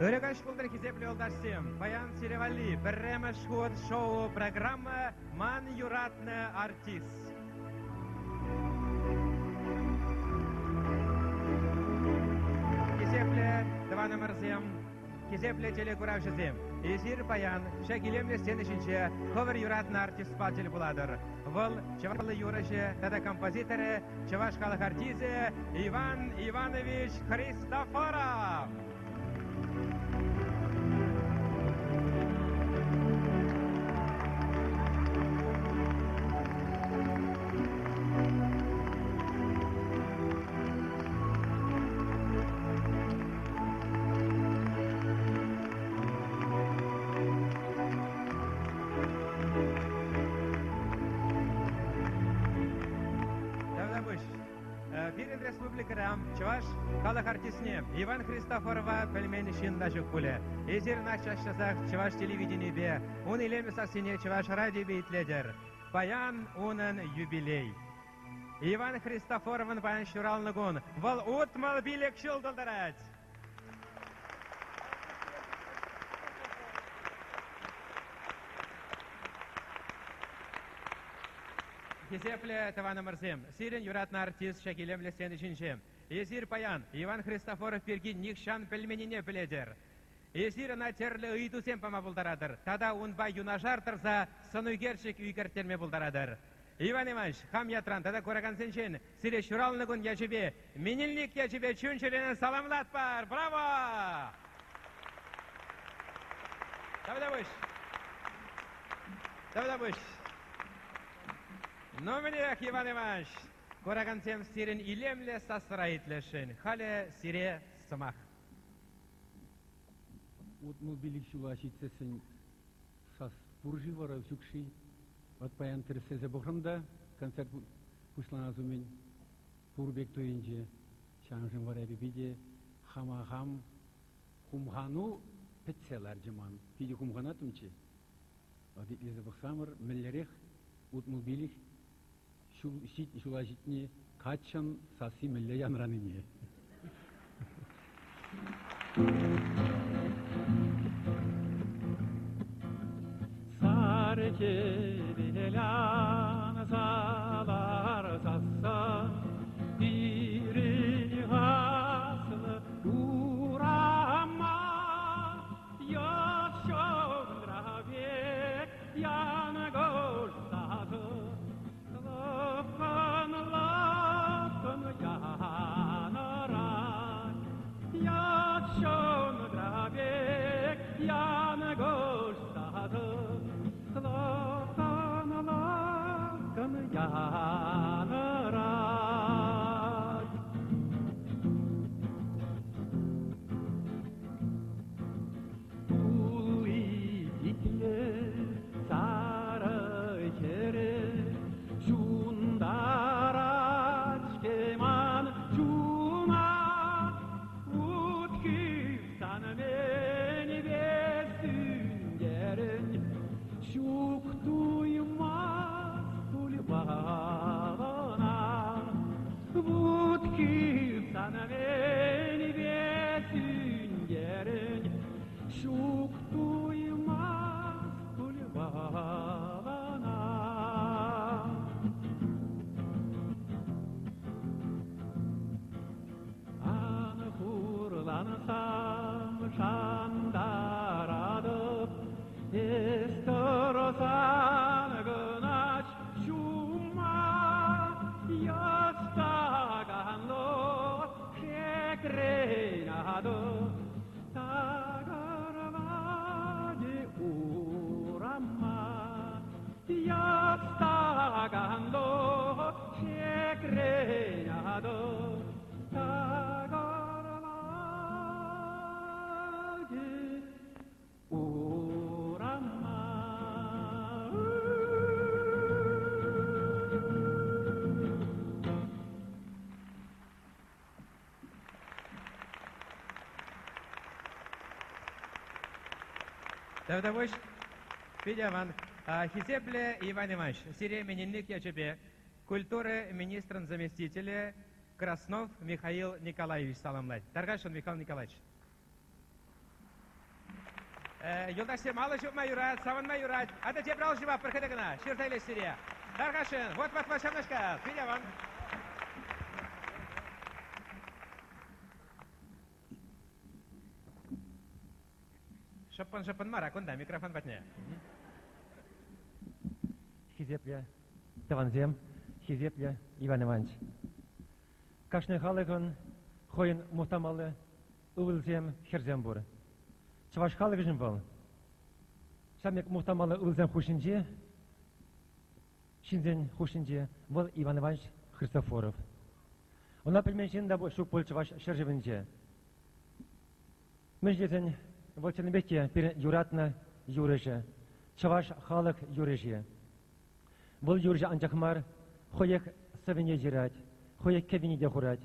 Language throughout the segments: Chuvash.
Ырӑ каҫ пултӑр, хисеплӗ юлташсем! Паян сире валли пӗрремӗш хут шоу-программа «Ман юратнӑ артист». Хисеплӗ тӑванӑмӑрсем, хисеплӗ телекуравҫӑсем, эсир паян ҫак илемлӗ сцена ҫинче хӑвӑр юратнӑ артистпа тӗл пулатӑр. Вӑл чӑвашлӑ юрӑҫӑ тата композиторӗ, чӑваш халӑх артисчӗ Иван Иванович Христофоров! Тавтапуҫ. Пирӗн республикӑра чӑваш халӑх артистне Иван Христофорова пӗлмен ҫын та ҫук пулӗ. Эсир ӑна час-часах чӑваш телевиденийӗпе, ун илемлӗ сассине чӑваш радиопе итлетӗр. Паян унӑн юбилей. Иван Христофоровӑн паян ҫуралнӑ кун. Вӑл 65 ҫул тултарать. Хисеплӗ тӑванӑмӑрсем, сирӗн юратнӑ артист ҫак илемлӗ сцена ҫинче. Эсир паян Иван Христофоров пирки нихҫан пӗлменнине пӗлетӗр. Эсир ӑна тӗрлӗ ыйтусем пама пултаратӑр тата унпа юнашар тӑрса сӑнӳкерчӗк ӳкерттерме пултаратӑр. Иван Иванович, хам ятран тата куракансенчен сире ҫуралнӑ кун ячӗпе, менелник ячӗпе чун-чӗререн саламлатпӑр! Браво! Тавтапуҫ! Тавтапуҫ! Ну, мӗнех, Иван Иванович, куракансем сирӗн илемлӗ сассӑра итлесшӗн. Халӗ сире сӑмах. 65 ҫула ҫитсессӗн сас пур-ши вара, ҫук-ши? Вӑт паян тӗрӗслесе пӑхрӑм та концерт пуҫланас умӗн пур пек туйӑнчӗ. Ҫавӑншӑн вара эпӗ питӗ хама хам хумхану пӗтсе ларчӗ ман. Питӗ хумханаттӑмччӗ. Вӑт итлесе пӑхсамӑр, мӗнлерех 65 ҫул ҫула ҫитни каччӑн сасси мӗнле янранине. Сар хӗвел ансалар сасса пирӗн аслӑ урама Йӑт пек янкӑш сасӑ лӑпкӑн лӑпкӑн янӑрать. Ят ҫунра пек янкӑш сасӑ лӑпкӑн лӑпкӑн янӑрать. Тулли питлӗ сарӑ хӗрӗ ҫунтарать-ҫке ман чуна. Вут хыпсан мӗнпе сӳнтерӗн, ҫук туймасть пуль ӑна. Вут хыпсан мӗнпе сӳнтерӗн, ҫук туймасть пуль ӑна. Ан хурлансам шантаратӑп, эс тӑрсан кӑна ҫумма йӑстаканлӑ шекрен атӑ такӑрлатӗ урама. Йӑстаканлӑ шекрен атӑ такӑрлатӗ Урама. Тавтапуҫ. Питӗ аван. Хисеплӗ Иван Иванович, сире именинник ячӗпе культура министрӗн заместителӗ Краснов Михаил Николаевич саламлать. Тархасшӑн, Михаил Николаевич. Юлташсем, алӑ ҫупма юрать, савӑнма юрать. Ата тепӗр ал ҫупатпӑр хытӑ кӑна, ҫырса илес сире. Тархасшӑн, вот, вот, вот, ҫавнашкал. Питӗ аван. Шӑппӑн-шӑппӑн мар, а кунта, микрофон патне. Хисеплӗ тӑвансем, хисеплӗ Иван Иванович. Кашни халӑхӑн хӑйӗн мухтамалли ывӑлсем, хӗрсем пур. Чӑваш халӑхӗшӗн вӑл ҫав пек мухтамалли ывӑлсем хушшинче, ҫынсен хушшинче вӑл Иван Иванович Христофоров. Ӑна пӗлмен ҫын та ҫук пуль чӑваш ҫӗршывӗнче. Мӗн тесен, вӑл чӑннипех те пирӗн юратнӑ юрӑҫӑ, чӑваш халӑх юрӑҫи. Вӑл юрӑҫӑ анчах мар, хӑех сӑввине ҫырать, хӑех кӗввине те хурать,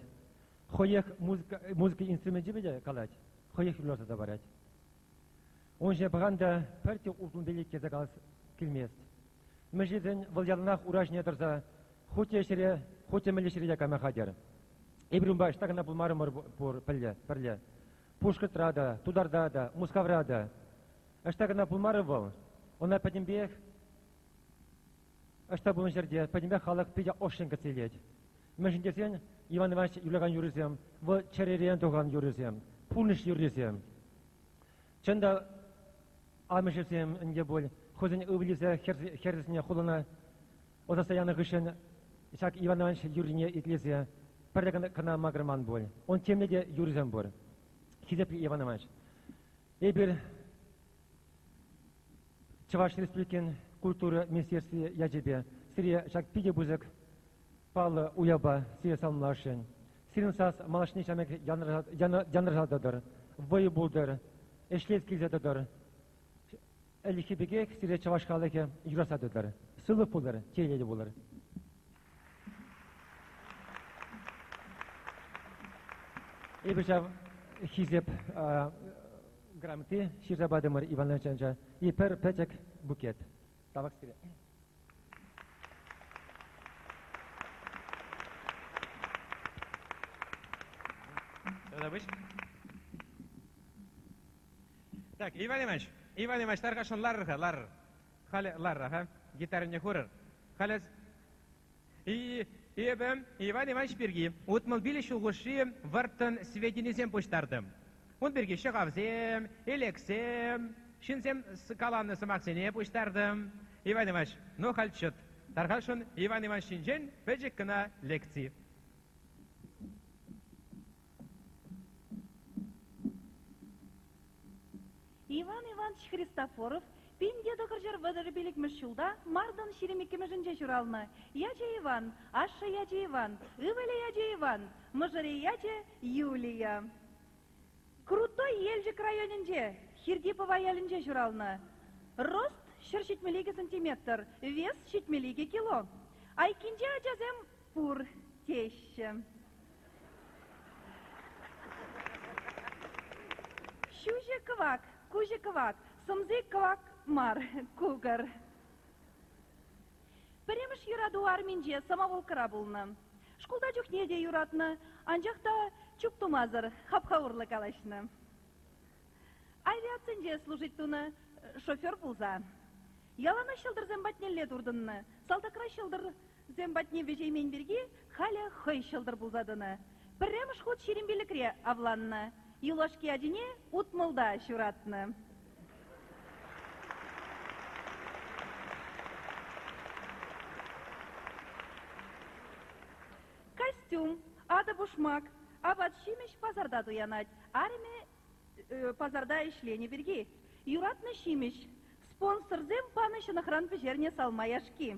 хӑех музыка, музыка инструменчӗпе те калать, хӑех юрласа та парать. Ун ҫине пӑхан та пӗртте ултӑн тесе калас килмест. Мӗн тесен, вӑл яланах ура ҫине тӑрса хуть те ҫӗре, хуть те мӗнле ҫӗре те кайма хатӗр. Эпир унпа ӑҫта кӑна пулмарӑмӑр пур пӗрле, пӗрле. Пушкӑртра та, Тутарта та, Мускавра та. Ӑҫта кӑна пулмарӗ вӑл, ӑна пӗтӗмпех ӑҫта пулнӑ ҫӗрте пӗтӗмпех халӑх питӗ ӑшшӑн кӗтсе илет. Мӗншӗн тесен Иван Иванович юрлакан юрӑсем вӑл чӗререн тухан юрӑсем, пурнӑҫ юррисем. Чӑн та амӑшӗсем ӗнтӗ пуль хӑйсен ывӑлӗсем хӗрӗсене хулана ӑсатса янӑ хыҫҫӑн ҫак Иван Иванович юррине итлесе пӗрре кӑна макӑрман пуль. Ун темле те юрӑсем пур. Хисеплӗ Иван Иванович, эпир Чӑваш Республикин культура министерстви ячӗпе сире ҫак питӗ пысӑк паллӑ уявпа сире саламласшӑн. Сирӗн сас малашне ҫамрӑк янӑраса тӑтӑр, вӑй пултӑр, ӗҫлес килсе тӑтӑр. Ӗлӗкхи пекех сире чӑваш халӑхӗ юратса тӑтӑр. Сывлӑх пултӑр, телейлӗ пулӑр. Эпир ҫав хисеп грамоти ҫырса патӑмӑр Иван Ивановича и пӗр пӗчӗк букет. Тавах сире. Так, Иван Иванович, Иван Иванович, тархасшӑн ларӑр-ха, ларӑр. Халӗ ларӑр-ха, гитарине хурӑр. Халӗ и, эпӗ Иван Иванович пирки 65 ҫул хушши вӑрттӑн сведенисем пуҫтартӑм. Ун пирки ҫӑхавсем, элексем, ҫынсем каланӑ сӑмахсене пуҫтартӑм. Иван Иванович, ну халь чӑт. Тархасшӑн Иван Иванович ҫинчен пӗчӗк кӑна лекци. Иван Иванович Христофоров 1935 ҫулта мартӑн 22-мӗшӗнче ҫуралнӑ. Ячӗ Иван, ашшӗ ячӗ Иван, ывӑлӗ ячӗ Иван, мӑшӑрӗ ячӗ Юлия. Крутой Елчӗк районӗнче, Хирти Пӑва ялӗнче ҫуралнӑ. Рост 172 сантиметр, вес 72 кило. Айккинче ачасем пур теҫҫӗ. Ҫӳҫӗ кӑвак, куҫӗ кӑвак, сӑмси кӑвак мар, кукӑр. Пӗрремӗш юрату арминче самоволкӑра пулнӑ. Шкулта чухне те юратнӑ, анчах та чуп тумасӑр хапха урлӑ калаҫнӑ. Авиацинче служить тунӑ, шофер пулса. Яланах ҫӑлтӑрсем патнелле туртӑннӑ. Салтакра ҫӑлтӑрсем патне вӗҫеймен пирки халӗ хӑй ҫӑлтӑр пулса тӑнӑ. Пӗрремӗш хут 25-ре авланнӑ. Юлашки ачине 60-та ҫуратнӑ. Костюм, атӑ-пушмак, апат-ҫимӗҫ пасарта туянать. Арӑмӗ пасарта ӗҫленӗ пирки. Юратнӑ ҫимӗҫ, спонсорсем панӑ ҫӑнӑхран пӗҫернӗ салма яшки.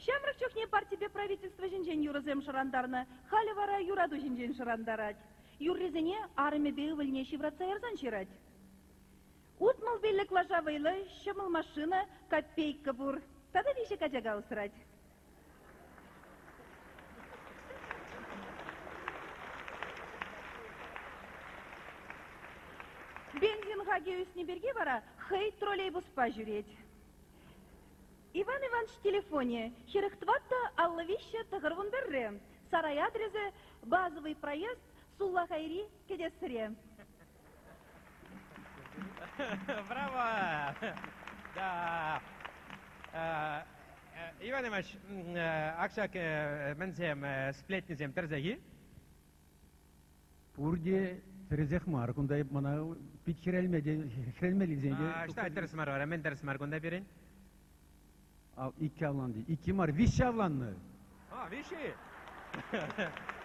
Ҫамрӑк чухне партипе правительство ҫинчен юрӑсем шӑрантарнӑ, халӗ вара юрату ҫинчен шӑрантарать. Юррисене арӑмӗпе ывӑлне ҫывратса ярсан ҫырать. 65 лаша вӑйлӑ, ҫӑмӑл машина, копейка пур. Тата виҫӗ качака усрать. Бензин хакӗ ӳснӗ пирки вара хӑй троллейбуспа ҫӳрет. Иван Иванович телефонӗ 44 53 91. Сарай адресӗ базовый проезд Суллахайри кӗтесре. Браво! Да. Иван Иванович, ак ҫак мӗнсем, сплетнисем тӗрӗсех-и? Пурте тӗрӗсех мар. Кунта мана пит хӗрелме те хӗрелмеллисен те. Ӑҫта тӗрӗс мар вара? Мӗн тӗрӗс мар кунта пирӗн? Иккӗ авланнӑ. Иккӗ мар, виҫҫӗ авланнӑ. А, виҫҫӗ-и?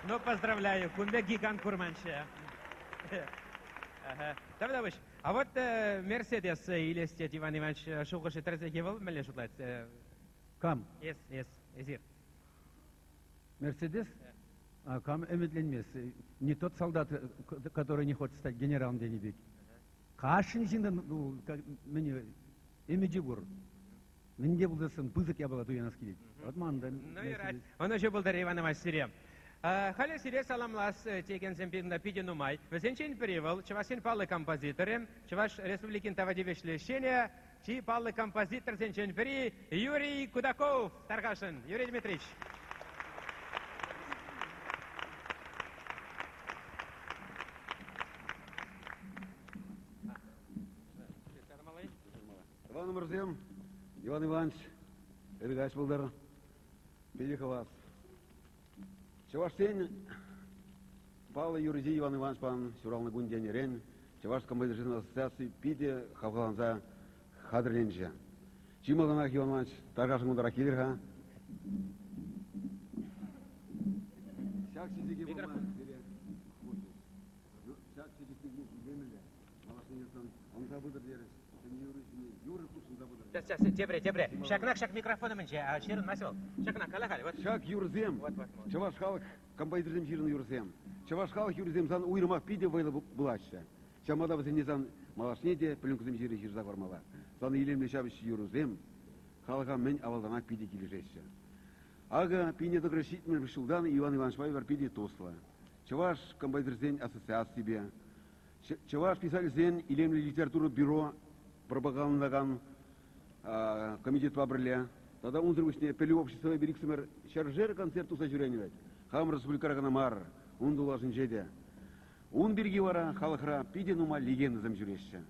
Ну, поздравляю, кун пек гигант курманччӗ. Тавтапуҫ. А вот Мерседес илес тет Иван Иванович шухӑшӗ тӗрӗсех-и вӑл? Мӗнле шутлать? Кам? Эс, эс, эсир. Мерседес? А кам ӗмӗтленмест? Не тот солдат, который не хочет стать генералом тенӗ пек. Кашни ҫыннӑн ну, мӗн ӗмӗчӗ пур. Мӗн те пулсассӑн пысӑк япала туянас килет. Вот ман та. Ну, юрать. Ӑнӑҫу пултӑр, Иван Иванович, сире. Халӗ сире саламлас текенсем пирӗн питӗ нумай. Вӗсенчен пӗри вӑл чӑвашсен паллӑ композиторӗ, Чӑваш Республикин тава тивӗҫлӗ ӗҫченӗ, чи паллӑ композиторсенчен пӗри Юрий Кудаков тархасшӑн. Юрий Дмитриевич. Тӑванӑмӑрсем, Иван Иванович, ыркаҫ пултӑр. Питӗ хавас. Чӑвашсен паллӑ юрӑҫи Иван Иванович пан ҫуралнӑ кун тенӗрен Чӑваш композиторсен ассоциацийӗ питӗ хавхаланса хатӗрленчӗ. Чи малтанах, Иван Иванович, тархасшӑн кунтарах килӗр-ха. Ҫак чечеке пама сире хучӗҫ. Ҫак чечексене илемлӗ малашне юрсан ӑнса пытӑр терӗҫ. Ҫӗнӗ юрӑ ҫине юрӑ хутшӑнса пытӑр. Сейчас, тепре, тепре. Ҫакнах ҫак микрофон умӗнче ҫырӑнмасть вӑл. Ҫакна кала-халь. Вот. Ҫак юрӑсем чӑваш халӑх композиторсем ҫырнӑ юрӑсем. Чӑваш халӑх юррисем сан уйрӑмах питӗ вӑйлӑ пулаҫҫӗ. Ҫавӑнпа та вӗсене сан малашне те пленкӑсем ҫырса ҫырса хӑвармалла. Сан илемлӗ ҫав юрӑсем халӑха мӗн авалтанах питӗ килӗшеҫҫӗ. Акӑ пине тӑкӑр ҫитмӗлмӗш ҫултан Иван Ивановичпа эпир питӗ туслӑ. Чӑваш композиторсен ассоциацийӗпе, Чӑваш писателӗсен илемлӗ литература бюро пропагандӑлакан комитетпа пӗрле тата унсӑр пуҫне пӗлӳ обществӑпа эпир иксӗмӗр ҫӗршер концерт туса ҫӳренӗ вӗт. Хамӑр республикӑра кӑна мар, ун тулашӗнче те. Ун пирки вара халӑхра питӗ нумай легендӑсем ҫӳреҫҫӗ.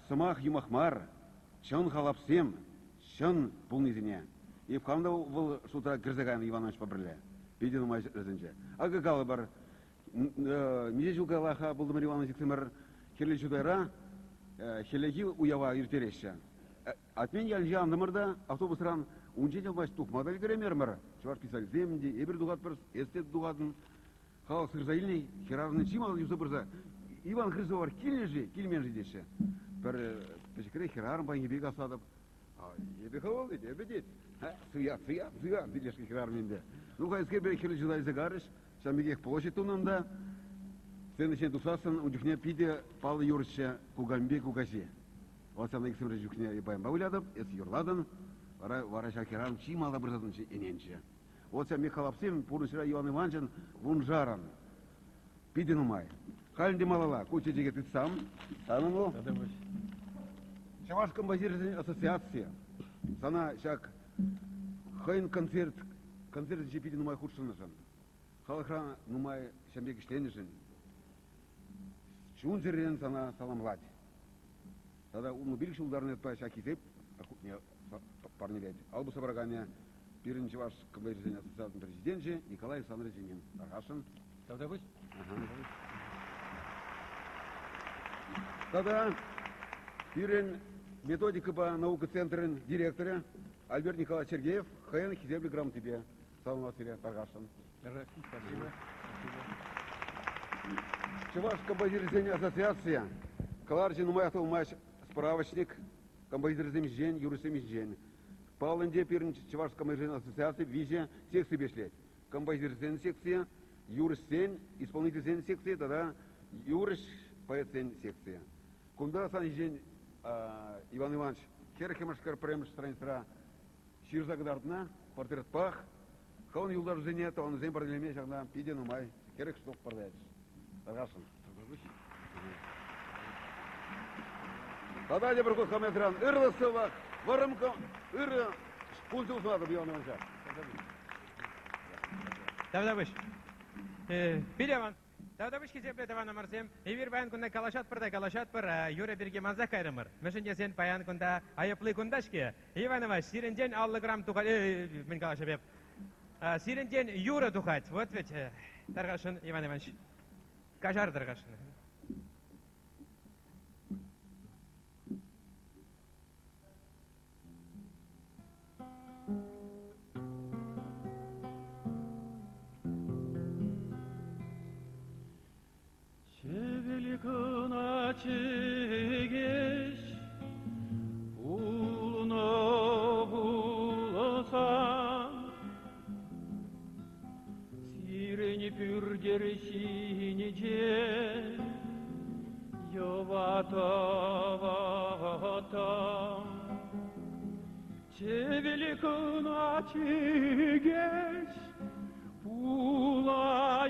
Сӑмах-юмах мар, чӑн халапсем, чӑн пулнисене. Эп хам та вӑл шутра кӗрсе кайнӑ Иван Ивановичпа пӗрле. Питӗ нумай ҫӗрсенче. Акӑ калӑпӑр, миҫе ҫул каялла-ха пултӑмӑр Иван иксӗмӗр Хӗрлӗ Чутайра хӗллехи уява ирттереҫҫӗ. Атмен ялӗнче антӑмӑр та автобусран унччен пулмасть тухма та ӗлкӗреймерӗмӗр. Чӑваш писателӗсем те эпир тухатпӑр, эс те тухатӑн. Халӑх сырса илнӗ хӗрарӑмӑн чи малтан юсса пырса Иван Христофор килнӗ-ши, килмен-ши теҫҫӗ. Пӗр пӗчӗкрех хӗрарӑм панипе касатӑп. Эпӗ хӑвӑл тет, эпӗ тет. Суя, суя, суя, тет хӗрарӑм ӗнтӗ. Ну, хайскер пире хӗрлӗ чута илсе карӗҫ. Ҫавӑн пекех площадь тунӑ унта. Сцена ҫине тухсассӑн ун чухне питӗ паллӑ юрӑҫчӗ Кукамипе кукаҫи. Вот ҫавна иксӗмӗр чухне баянпа вылятӑп, эс юрлатӑн. Вара, вара ҫак хӗрарӑм чи мала пырса тӑнчӗ, ӗненчӗ. Вот ҫав Михалапсем пурнӑҫра Иван Ивановичӑн вуншарӑн. Питӗ нумай. Халь ӗнтӗ малалла ку чечеке тытсам, санӑн вӑл. Чӑваш композиторсен ассоциацийӗ сана ҫак хӑйӗн концерт концертӗнче питӗ нумай хутшӑннӑшӑн, халӑхра нумай ҫын пек ӗҫленӗшӗн чун-чӗререн сана саламлать. Тата 15 ҫултарнӑ ятпа ҫак хисеп хутне парнелет. Алпуса параканӗ пирӗн Чӑваш композиторсен ассоциацийӗн президенчӗ Николай Александрович Зинин. Тархасшӑн. Тавтапуҫ. Тата пирӗн методикӑпа наука центрӗн директорӗ Альберт Николаевич Сергеев хӑйӗн хисеплӗ грамотипе саламлать сире тархасшӑн. Спасибо. Чӑваш композиторсен ассоциацийӗ кӑларчӗ нумаях та пулмасть справочник композиторсем ҫинчен, юрӑҫсем ҫинчен. Паллӑ ӗнтӗ пирӗн Чӑваш композиторсен ассоциацийӗ виҫӗ секципе ӗҫлет. Композиторсен секцийӗ, юрӑҫсен, исполнительсен секцийӗ тата юрӑҫ поэтсен секцийӗ. Кунта сан ҫинчен Иван Иванович хӗрӗхмӗш пӗрремӗш страницӑра ҫырса кӑтартнӑ портретпах. Хӑвӑн юлташусене, тӑванусем парнелеме ҫакна питӗ нумай 40 штук парнелерӗҫ. Тархасшӑн. Тата тепӗр хут хамӑран ырлӑх-сывлӑх, вӑрӑм ырӑ кун-ҫул сунатӑп, Иван Ивановича. Тавтапуҫ. Питӗ аван. Тавтапуҫ, хисеплӗ тӑванӑмӑрсем. Эпир паян кунта калаҫатпӑр та калаҫатпӑр, юрӑ пирки мансах кайрӑмӑр. Мӗншӗн тесен паян кунта айӑпли кунта-ҫке. Иван Иванович, сирӗнтен 50 грамм тухать. Мӗн калаҫап эп? Сирӗнтен юрӑ тухать. Вот ведь, тархасшӑн, Иван Иванович. Каҫар тархасшӑн. Чӗвӗл кӑна чӗкеҫ пулнӑ пулсан, Сирӗн пӳртӗр ҫинче йӑва тӑваттӑм. Чӗвӗл кӑна чӗкеҫ пулаймарӑм,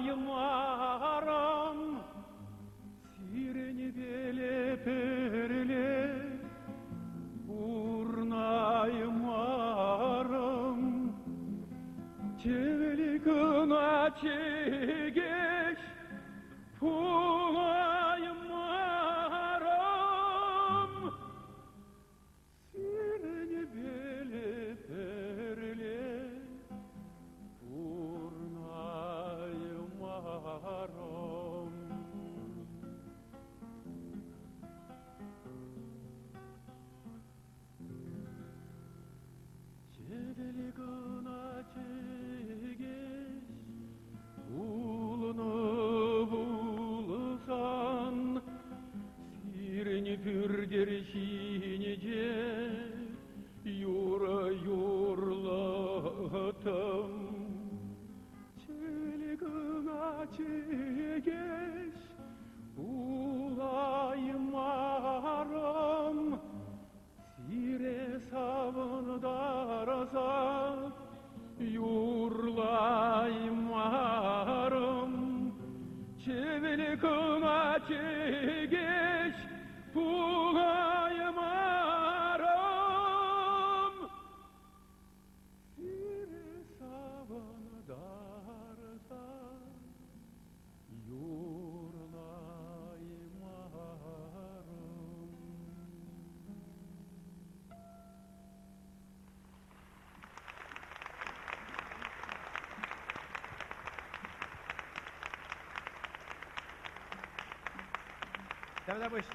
Сирӗнпеле пӗрле пурнаймарӑм. Чӗвӗл кӑна чӗкеҫ пулаймарӑм. Сирӗнпеле пӗрле пурнаймарӑм. Чӗвӗл кӑна чӗкеҫ пулнӑ пулсан, Сирӗн пӳртӗр ҫинче юрӑ юрлаттӑм. Чӗвӗл кӑна чӗкеҫ пулаймарӑм, Сире савӑнтарса юрлаймарӑм. Чӗвӗл кӑна чӗкеҫ пулаймарӑм. Сире савӑнтарса юрлаймарӑм. Тавтапуҫ.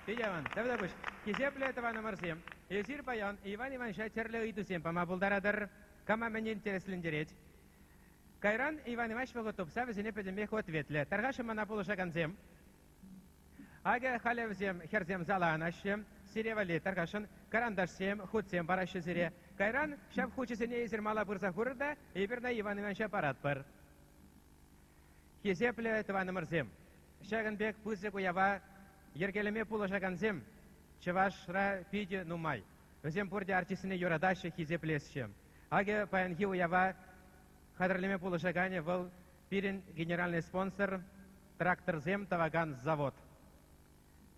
Питӗ аван. Тавтапуҫ. Хисеплӗ тӑванӑмӑрсем, эсир паян Иван Ивановича тӗрлӗ ыйтусем пама пултаратӑр. Кама мӗн интереслентерет? Кайран Иван Иванович вӑхӑт тупса вӗсене пӗтӗмпех ответлӗ. Тархасшӑн мана пулӑшакансем. Акӑ халӗ вӗсем хӗрсем зала анаҫҫӗ. Сире валли тархасшӑн карандашсем, хутсем параҫҫӗ сире. Кайран ҫав хучӗсене эсир мала пырса хурӑр та эпир на Иван Ивановича паратпӑр. Хисеплӗ тӑванӑмӑрсем, ҫакӑн пек пысӑк уява йӗркелеме пулӑшакансем Чӑвашра питӗ нумай. Вӗсем пурте артистсене юратаҫҫӗ, хисеплеҫҫӗ. Акӑ паянхи уява хатӗрлеме пулӑшаканӗ вӑл пирӗн генеральный спонсор тракторсем тӑвакан завод.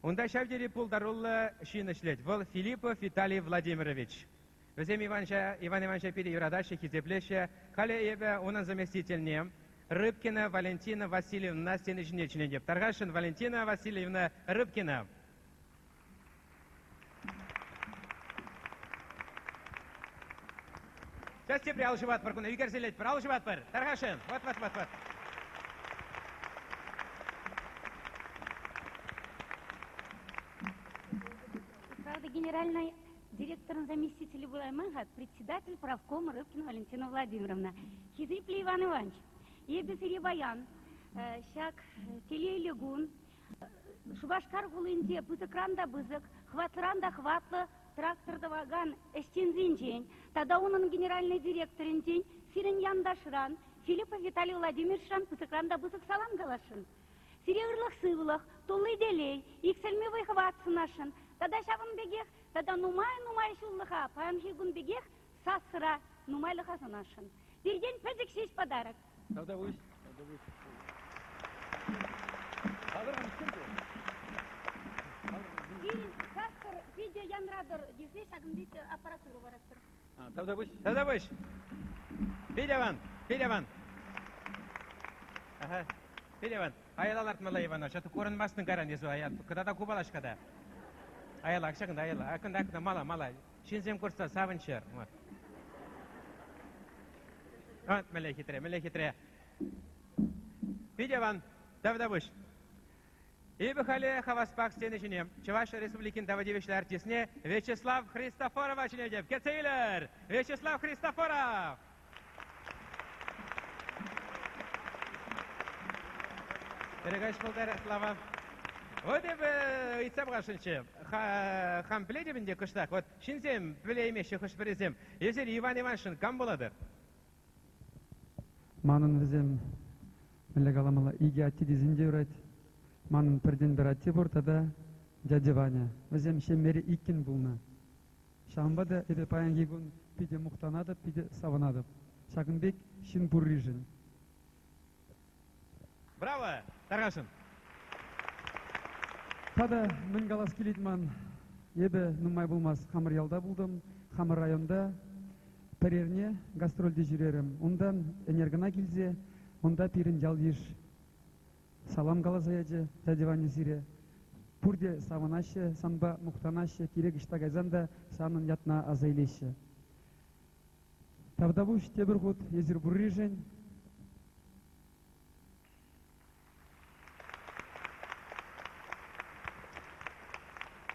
Унта ҫав тери пултаруллӑ ҫын ӗҫлет. Вӑл Филиппов Виталий Владимирович. Вӗсем Иванҫа, Иван Ивановича питӗ юратаҫҫӗ, хисеплеҫҫӗ. Халӗ эпӗ унӑн заместительне Рыбкина Валентина Васильевна сцена ҫине чӗнетӗп. Тархасшӑн, Валентина Васильевна Рыбкина. Сейчас тепре ал ҫупатпӑр куна, ӳкерсе илетпӗр, ал ҫупатпӑр. Тархасшӑн, вот, вот, вот, вот. Правда, генеральный директорӑн заместителӗ пулайман-ха, председатель правкома Рыбкина Валентина Владимировна. Хисеплӗ Иван Иванович, эпӗ сире паян ҫак телейлӗ кун Шупашкар хулинче пысӑкран та пысӑк, хӑватлӑран та хӑватлӑ трактор тӑвакан ӗҫченсенчен тата унӑн генеральнӑй директорӗнчен, сирӗн янташран, Филиппов Виталий Владимировичран пысӑкран та пысӑк салам каласшӑн. Сире ырлӑх-сывлӑх, тулли телей, иксӗлми вӑй-хӑват сунасшӑн тата ҫавӑн пекех тата нумай-нумай ҫуллӑха паянхи кун пекех сассӑра нумайлӑха сунасшӑн. Пиртен пӗчӗк ҫеҫ подарок. Тавтапуҫ. Тавтапуҫ. Пирӗн сассӑр питӗ янратӑр тесе ҫакӑн пек аппаратура паратпӑр. Тавтапуҫ. Тавтапуҫ. Пит аван, пит аван. Ага, пит аван. Аяла лартмалла, Ивана. Чё-то курӑнмастӑн кайран эсӗ ая. Кӑтата купалаҫ-ха та. Аяла, ҫакӑнта, аяла. Акӑнта, акӑнта, мала, мала. Ҫынсем курса савӑнччӑр. Вот. Вот, мӗнле хитре, мӗнле хитре. Питӗ аван. Тавтапуҫ. Эпӗ халӗ хаваспах сцена ҫине Чӑваш Республикин тава тивӗҫлӗ артистне Вячеслав Христофорова чӗнетӗп. Кӗтсе илӗр! Вячеслав Христофоров! Перекаҫ пултар, Слава. Вот эпӗ ыйтса пӑхасшӑнччӗ. Хам пӗлетӗп ӗнтӗ кӑштах. Вот ҫынсем пӗлеймеҫҫӗ хӑш-пӗрисем. Эсир Иван Ивановичшӑн кам пулатӑр? Манӑн вӗсем, мӗнле каламалла, икӗ атте тесен те юрать. Манӑн пӗртен-пӗр атте пур тата дядя Ваня. Вӗсем ҫемьере иккӗн пулнӑ. Ҫавӑнпа та эпӗ паянхи кун питӗ мухтанатӑп, питӗ савӑнатӑп. Ҫакӑн пек ҫын пурришӗн. Браво! Тархасшӑн. Тата мӗн калас килет ман? Эпӗ нумай пулмасть хамӑр ялта пултӑм, хамӑр районта пӗр эрне гастрольте ҫӳрерӗм. Унтан ӗнер кӑна килсе, унта пирӗн ял-йыш салам каласа ячӗ дядя Ваня сире. Пурте савӑнаҫҫӗ, санпа мухтанаҫҫӗ, кирек ӑҫта кайсан та санӑн ятна аса илеҫҫӗ. Тавтапуҫ тепӗр хут эсир пурришӗн.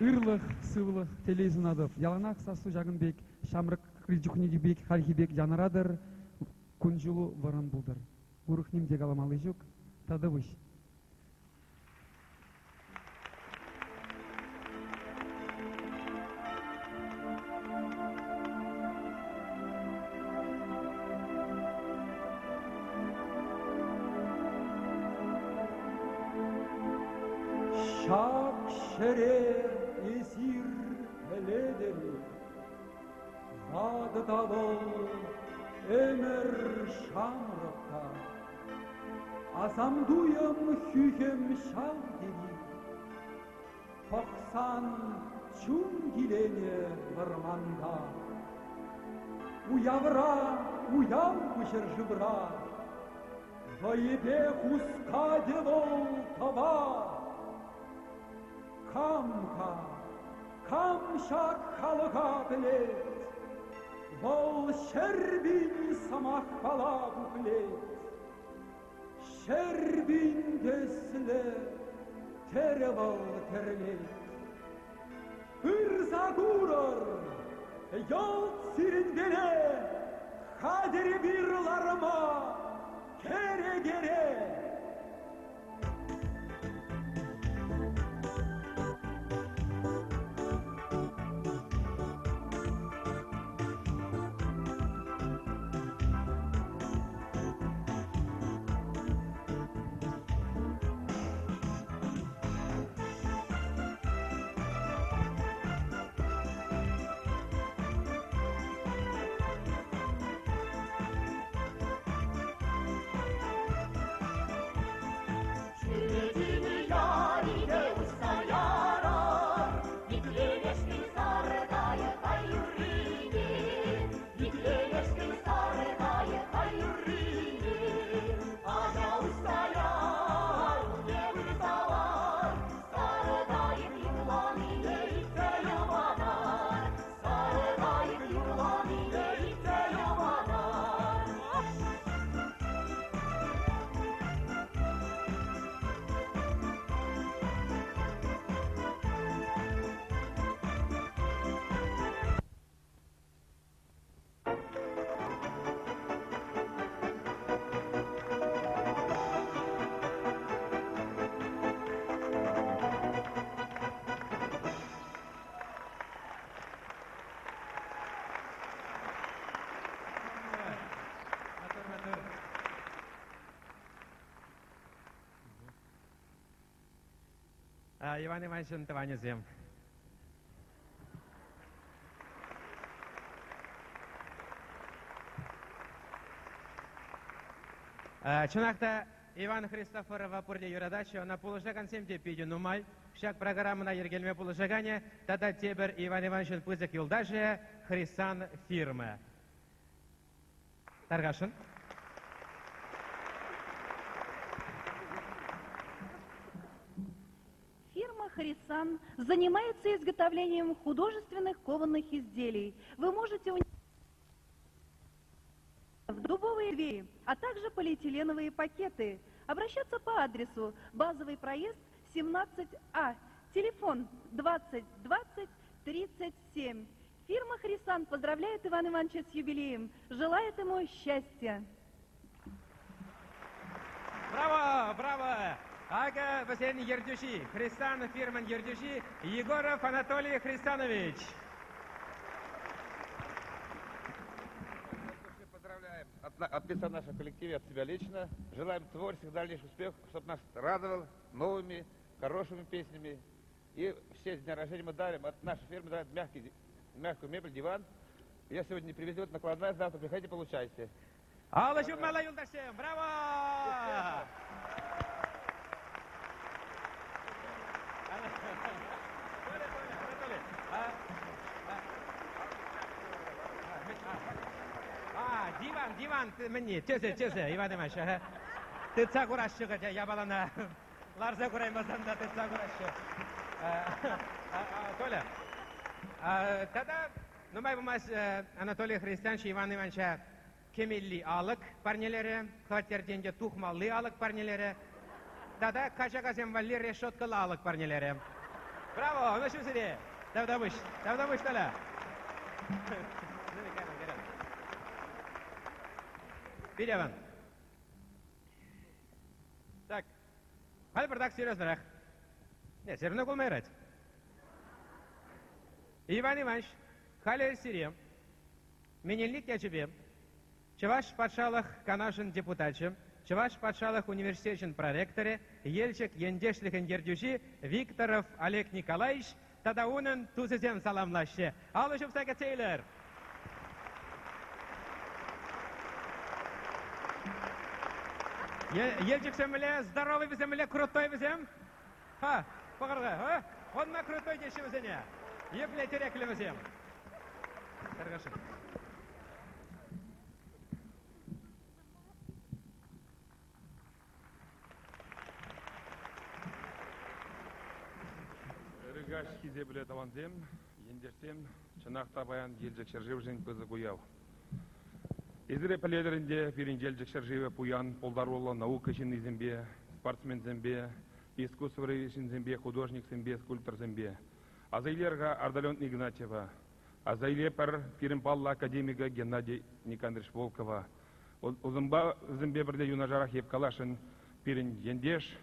Ырлӑх, сывлӑх, телей сунатӑп. Яланах сассу ҫакӑн пек ҫамрӑк чухнехи пек, хальхи пек янӑратӑр. Кун-ҫулу вӑрӑм пултӑр. Урӑх ним те каламалли ҫук. Тавтапуҫ. Ҫак ҫӗре эсир пӗлетӗр-и? Ватӑ та вӑл ӗмӗр ҫамрӑк та. Асам туйӑм хӳхӗм ҫав тери. Пӑхсан чун киленӗ вӑрманта. Уявра уяв ку ҫӗршывра. Вӑйӗпе хускатӗ вӑл тӑва. Кам-ха, кам ҫак халӑха пӗлет? Вӑл 100 000 сӑмахпала пуплет. 100 000 тӗслӗ тӗрӗ вӑл тӗрлет. Пырса курӑр, йӑлт сирӗнпеле хатӗр эпир ларма кӗрекере. Иван Ивановичӑн тӑванӗсем. Чӑнах та, Иван Христофорова пурте юратаҫҫӗ, ӑна пулӑшакансем те питӗ нумай. Ҫак программӑна йӗркелеме пулӑшаканӗ тата тепӗр Иван Ивановичӑн пысӑк юлташӗ Хрисан фирма. Тархасшӑн. «Хрисан» занимается изготовлением художественных кованых изделий. Вы можете в дубовые двери, а также полиэтиленовые пакеты. Обращаться по адресу Базовый проезд 17А, телефон 20 20 37. Фирма «Хрисан» поздравляет Ивана Ивановича с юбилеем, желает ему счастья. Браво, браво! Акӑ вӗсен ертӳҫи, Хрисан фирмӑн ертӳҫи Егоров Анатолий Хрисанович. Поздравляем от, от лица нашего коллектива, от себя лично. Желаем творческих дальнейших успехов, чтобы нас радовал новыми, хорошими песнями. И в честь дня рождения мы дарим, от нашей фирмы дарим мягкий, мягкую мебель, диван. Я сегодня не привезу, это накладная, завтра приходите, получайте. Алӑ ҫупмалла, юлташсем! Браво! А, диван, диван, мӗнни, тӗсӗ, тӗсӗ, Иван Иванович, ага. Тытса кураҫҫӗ хотя япалана. Ларса кураймасан та тытса кураҫҫӗ. Толя, тата нумай пулмасть Анатолий Христианович Иван Ивановича кӗмелли алӑк парнелерӗ, хваттертен те тухмалли алӑк парнелерӗ тата качакасем валли решеткӑллӑ алӑк парнелерӗ. Браво, ӑнӑҫу сире! Тавтапуҫ, тавтапуҫ, Толя! Пирӗн. Так, халь пӑртак серьезнӑрах. Не, все равно кулма юрать. Иван Иванович, халӗ сире Менелник ячӗпе Чӑваш патшалӑх Канашӗн депутачӗ, Чӑваш патшалӑх университечӗн проректорӗ, Елчӗк ентешлӗхӗн ертӳҫи Викторов Олег Николаевич тата унӑн тусӗсем саламлаҫҫӗ. Алӑ ҫупса кӗтсе илӗр! Елчӗксем мӗнле здоровый вӗсем, мӗнле крутой вӗсем? Ха, пӑхӑр-ха, а? Онма крутой теҫҫӗ вӗсене. Епле тӗреклӗ вӗсем. Тархасшӑн. Ырӑ хисеплӗ тӑвансем, ентешсем, чӑнах та паян Елчӗк ҫӗршывшӗн пысӑк уяв. Эсир пӗлетӗр ӗнтӗ, пирӗн Елчӗк ҫӗршывӗ пуян пултаруллӑ наука ҫыннисемпе, спортсменсемпе, искусствӑри ҫынсемпе, художниксемпе, скульпторсемпе. Аса илер-ха Ардалион Игнатьева, аса илетпӗр пирӗн паллӑ академика Геннадий Никандрович Волкова. Ӑсӑмпа вӗсемпе пӗрле юнашарах эп каласшӑн пирӗн ентеш,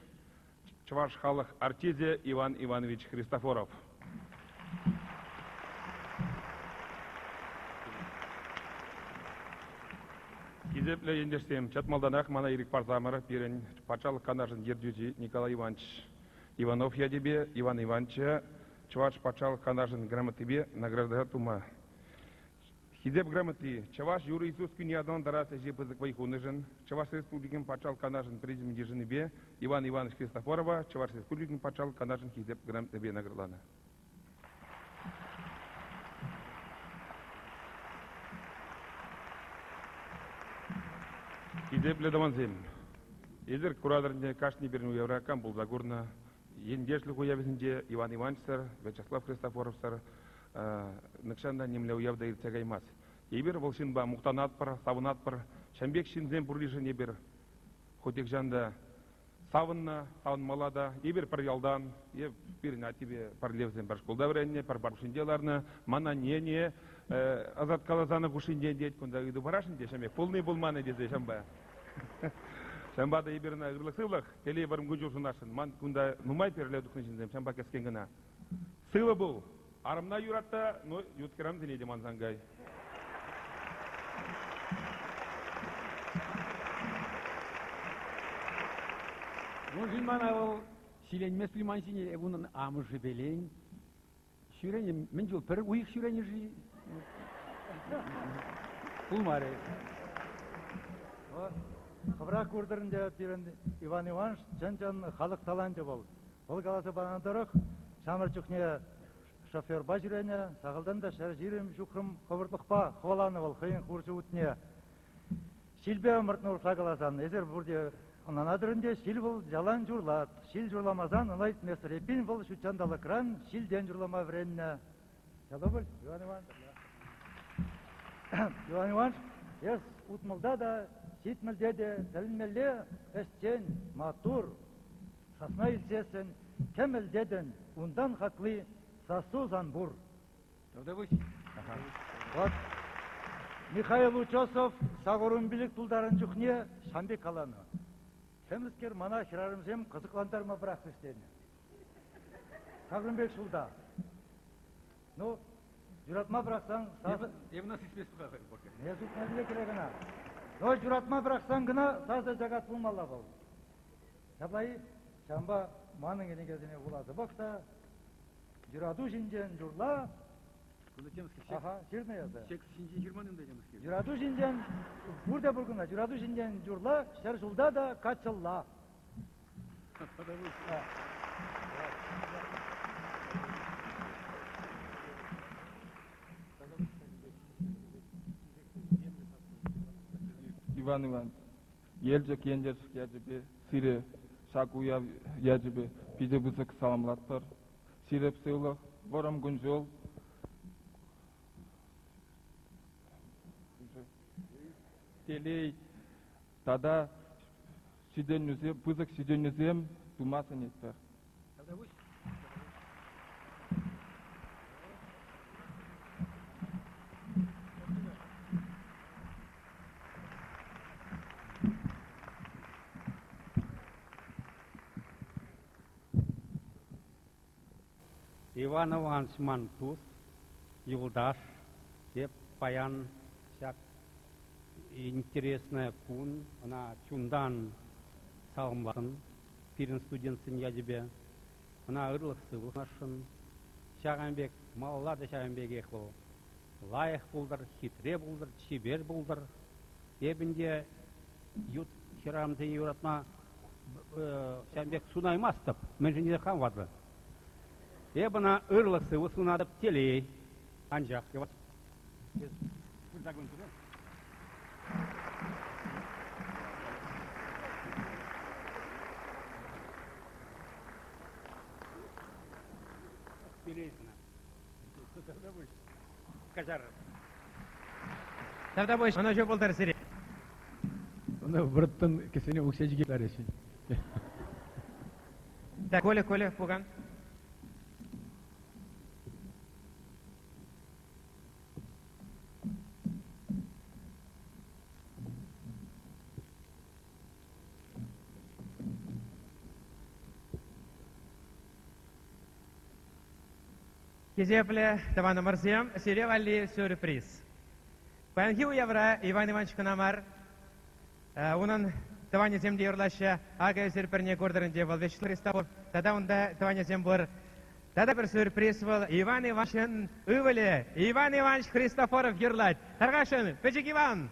чӑваш халӑх артисчӗ Иван Иванович Христофоров. Хисеплӗ ентешсем, чӑн малтанах мана ирӗк парсамӑр пирӗн Патшалӑх Канашӗн ертӳҫи Николай Иванович Иванов ячӗпе Иван Ивановича Чӑваш Патшалӑх Канашӗн грамотипе награда тума. Хисеп грамоти Чӑваш юрӑ искусствине аталантарас ӗҫе пысӑк вӑй хунӑшӑн Чӑваш Республикин Патшалӑх Канашӗн Президенчӗн йышӑннипе Иван Иванович Христофорова Чӑваш Республикин Патшалӑх Канашӗн Хисеп грамотипе наградӑланӑ. Хисеплӗ тӑвансем, эсир куратӑр ӗнтӗ, кашни пирӗн уявра кам пулса курнӑ, ентешлӗх уявӗсенче Иван Ивановичсӑр, Вячеслав Христофоровсӑр нихҫан та нимле уяв та иртсе каймасть. Эпир вӑл ҫынпа мухтанатпӑр, савӑнатпӑр. Ҫавӑн пек ҫынсем пурришӗн эпир хуть нихҫан та савӑннӑ, савӑнмалла та. Эпир пӗр ялтан, е пирӗн аттепе пӗрле вӗсем пӗр шкулта вӗреннӗ, пӗр паркшинче ларнӑ. Ман аннене ӑсаткаласанӑ хушшинчен тет, кунта ыйту парасшӑн те ҫавӑн пек пулни пулман тесе ҫавӑнпа. Ҫавӑнпа та эпир ӑна ырлӑх-сывлӑх, телей вӑрӑм кун-ҫул сунасшӑн. Ман кунта нумай пӗрле тухнӑ ҫынсем, ҫавӑнпа кӗскен кӑна. Сывӑ пул! Арӑмна юрат та, но ют хӗрарӑмсене те мансан кай. Мӗншӗн мана вӑл ҫиленмест ман ҫине, унӑн амӑшӗпелен. Ҫӳренӗ, мӗн чул, пӗр уйӑх ҫӳренӗ-ши? Пулмарӗ. Хӑвӑрах куртӑр ӗнтӗ, пирӗн Иван Иванович чӑн-чӑн халӑх таланчӗ вӑл. Вӑл каласа панӑ тӑрӑх, ҫамрӑк чухне шоферпа ҫӳренӗ, сахалтан та 120 ҫухрӑм хӑвӑртлӑхпа хӑваланӑ вӑл хӑйӗн хурҫӑ утне. Ҫилпе ӑмӑртнӑ урӑхла каласан, эсир пурте Ӑнланатӑр ӗнтӗ, ҫил вӑл ялан юрлать. Ҫил юрламасан ӑна илтместӗр. Эппин, вӑл ҫутҫанталӑкран ҫилтен юрлама вӗреннӗ. Ҫапла пуль, Иван Иванович? Иван Иванович, эс утмӑлта та, ҫитмӗлте те тӗлӗнмелле ӗҫчен, маттур. Сасна илсессӗн кӗмӗл тетӗн, унтан хакли сассу сан пур. Тавтапуҫ. Вот Михаил Утесов сакӑрун тултарнӑ чухне ҫавӑн пек каланӑ. Темӗскер мана хӗрарӑмсем кӑсӑклантарма пӑрахрӗҫ тенӗ. Ҫакӑн пек ҫулта. Ну, юратма пӑрахсан... Эп ӑна сисместӗп-ха пока. Не сутма кире кӑна. Но юратма пӑрахсан кӑна сасӑ чакать пулмалла вӑл. Ҫапла-и? Ҫавӑнпа манӑн кӗнекесене вуласа пӑх та, юрату ҫинчен юрла. Кунта темскер Аха, ҫырнӑ эсӗ. Текст ҫинчен ҫырман унта темскер. Юрату ҫинчен пурте пур кунта. Юрату ҫинчен юрла, ҫӗр ҫулта та каччӑлла. Иван Иванович, Елчӗк ентешлӗх ячӗпе сире ҫак уяв ячӗпе питӗ пысӑк саламлатпӑр. Ҫирӗп сывлӑх, вӑрӑм кун-ҫул, телей тата ҫитӗнӳсем, пысӑк ҫитӗнӳсем тума сӗнетпӗр. Иван Иванович ман тус, юлташ. Эп паян ҫак интересная кун ӑна чунтан саламласшӑн пирӗн студентсен ячӗпе. Ӑна ырлӑх-сывлӑх сунасшӑн. Ҫакӑн пек малалла та ҫавӑн пекех вӑл лайӑх пултӑр, хитре пултӑр, чипер пултӑр. Эп ӗнтӗ ют хӗрарӑмсене юратма ҫавӑн пек сунаймастӑп, мӗншӗн тесен хам ватӑ. Эп ӑна ырлӑх-сывлӑх сунатӑп, телей. Анчах Телей сана. Каҫарӑр. Тавтапуҫ, ӑнӑҫу пултӑр сире. Ӑна вӑрттӑн кӗсьене укҫа чикет ларӗҫ. Так, Коля, Коля, пукан. Хисеплӗ тӑванӑмӑрсем, сире валли сюрприз. Паянхи уявра Иван Иванович кӑна мар, унӑн тӑванӗсем те юрлаҫҫӗ. Акӑ эсир пӗрне куртӑр ӗнтӗ, вӑл Вячеслав Христофоров. Тата унта тӑванӗсем пур. Тата пӗр сюрприз вӑл Иван Ивановичӑн ывӑлӗ Иван Иванович Христофоров юрлать. Тархасшӑн, пӗчӗк Иван!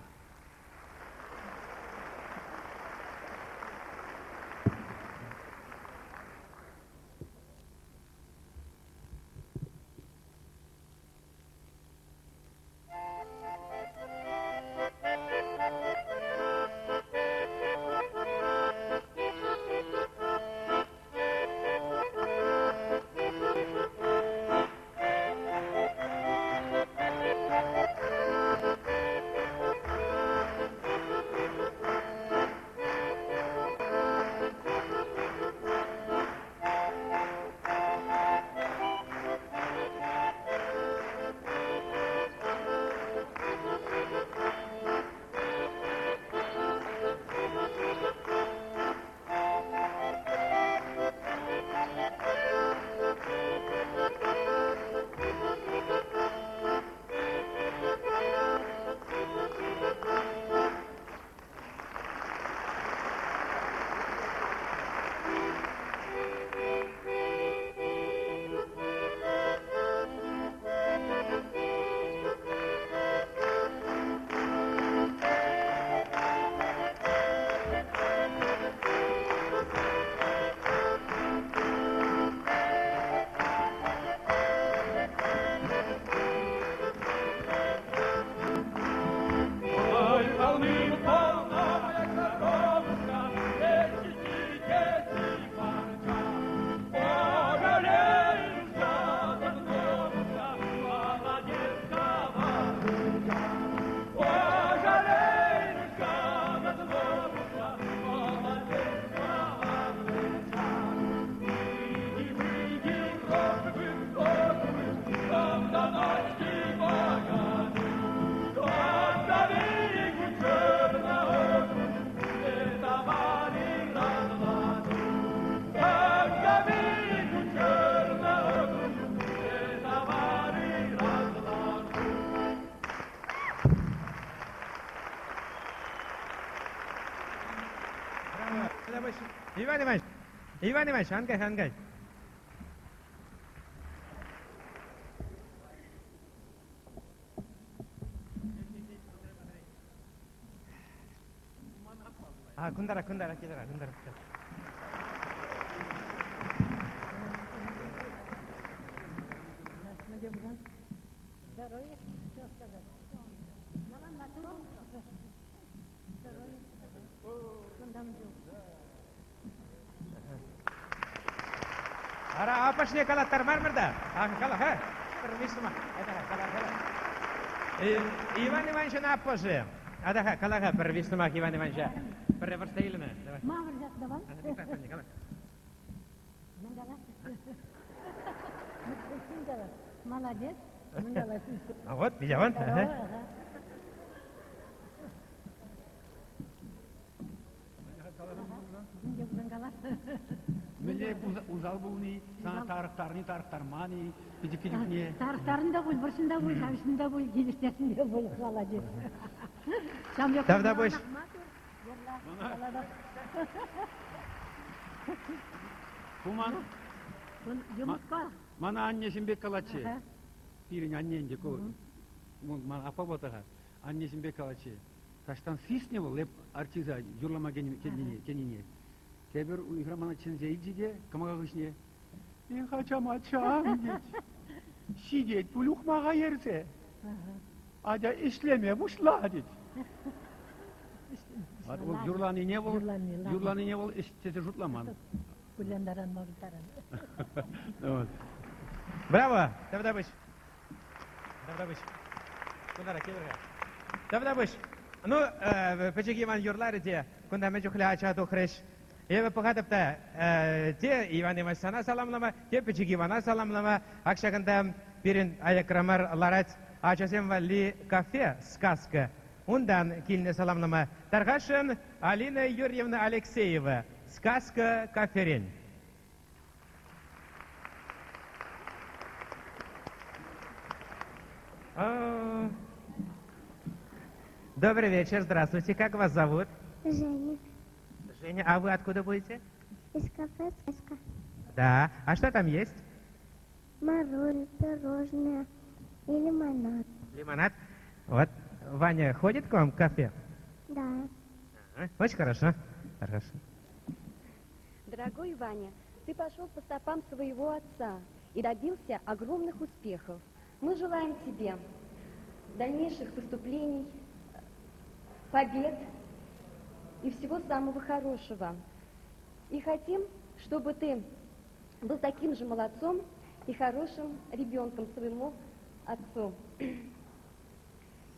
Иван Иванович, Иван Иванович, ан кай, ан кай. А, кунтара, кунтара, килера, кунтара. Здоровья, что сказать? Здоровья. Ара апашне калаттармармӑр та. Кала-ха. Кала, кала. Иван Ивановичӑн аппӑшӗ. Атаха, кала-ха пӗр виҫ сӑмах Иван Ивановича. Пӗрре вӑрҫса илнӗ. Давай. Ма вӑрҫас давай. Кала. Мӗн калас? Молодец. Мӗн калас? А вот, Иван. Ага. Мӗнле усал пулни, сана тарӑхтарни, тарӑхтарман-и, пӗчӗккӗ чухне? Тарӑхтарнӑ та пуль, вӑрҫӑн та пуль, тавҫӑн та пуль, килӗштерсен те пуль, молодец. Тавтапуҫ. Куман. Мана аннесем пек калатчӗ. Пирӗн анне ӗнтӗ ку. Ман аппа пулать-ха. Аннесем пек калатчӗ. Таҫтан сиснӗ вӑл эп артиста юрлама кӗнине. Тепӗр уйӑхра мана чӗнсе илчӗ те кӑмака хыҫне Эх, ачам, ачам, тет. Ҫитет пуль ухмаха ерсе. Атя ӗҫлеме пуҫла, тет. Вӑл юрланине вӑл юрланине вӑл ӗҫ тесе шутламан. Кулянтаран мӑкӑлтаран. Браво! Тавтапуҫ. Тавтапуҫ. Кунтара килӗр-ха. Тавтапуҫ. Ну, пӗчӗк Иван юрларӗ те, кунта мӗн чухлӗ ача тухрӗҫ. Эпӗ пӑхатӑп та, те Иван Иванович сана саламлама, те пӗчӗк Ивана саламлама. Ак ҫакӑнта пирӗн аякра мар ларать ачасем валли кафе «Сказка». Унтан килнӗ саламлама. Тархасшӑн Алина Юрьевна Алексеева «Сказка» каферен. Добрый вечер, здравствуйте. Как вас зовут? Женя. Женя, а вы откуда будете? Из кафе «Сказка». Да. А что там есть? Мороженое, пирожное и лимонад. Лимонад. Вот. Ваня ходит к вам в кафе? Да. Ага. Очень хорошо. Хорошо. Дорогой Ваня, ты пошел по стопам своего отца и добился огромных успехов. Мы желаем тебе дальнейших выступлений, побед и всего самого хорошего. И хотим, чтобы ты был таким же молодцом и хорошим ребенком своему отцу.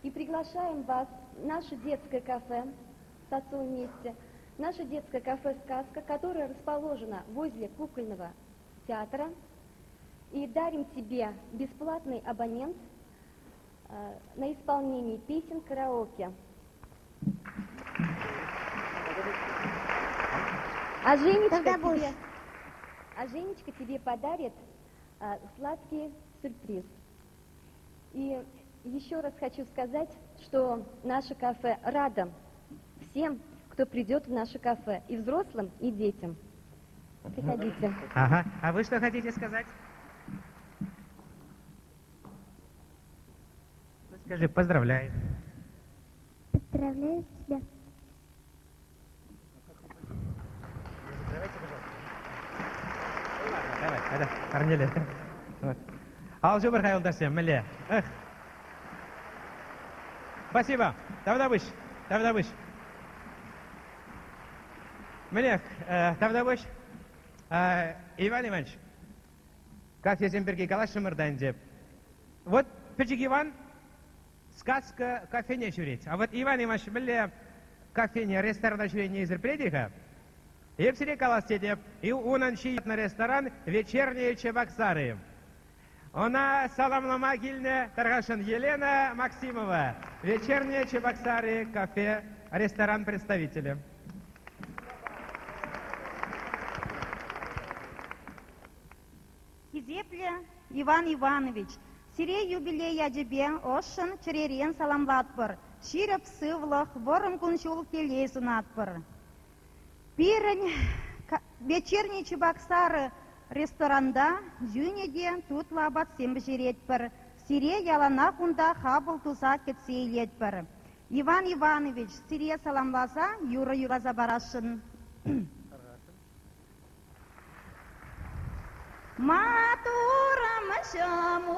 И приглашаем вас в наше детское кафе с отцом вместе, наше детское кафе «Сказка», которое расположено возле кукольного театра. И дарим тебе бесплатный абонент на исполнение песен караоке. А Женечка тебе, а Женечка тебе подарит сладкий сюрприз. И еще раз хочу сказать, что наше кафе радо всем, кто придет в наше кафе, и взрослым, и детям. Приходите. Ага. А вы что хотите сказать? Ну, скажи, поздравляю. Поздравляю тебя. Давайте, пожалуйста. Давай, давай, Корнелия. Вот. Ал ҫупӑр-ха юлташсем, мӗнле? Эх. Спасибо. Тавтапуҫ. Тавтапуҫ. Мӗнех, тавтапуҫ. Иван Иванович, кафесем пирки калаҫрӑмӑр та ӗнтӗ. Вот пӗчӗк Иван сказка кафене ҫӳрет. А вот Иван Иванович мӗнле кафене, ресторана ҫӳренине эсир пӗлетӗр-ха? Эп сире калас тетӗп, и унӑн ҫитнӗ ресторан «Вечерние Чебоксары». Ӑна саламлама килнӗ тархасшӑн Елена Максимова, «Вечерние Чебоксары» кафе, ресторан представителӗ. Хисеплӗ Иван Иванович, сире юбилей ячӗпе ӑшшӑн чӗререн саламлатпӑр, ҫирӗп сывлӑх, вӑрӑм кун-ҫул телей сунатпӑр. Пирӗн Вечерний Чебоксары ресторанта йӳнӗ те тутлӑ апатсем пӗҫеретпӗр. Сире яланах унта хапӑл туса кӗтсе илетпӗр. Иван Иванович, сире саламласа юрӑ юрласа парасшӑн. Матурӑмҫӑм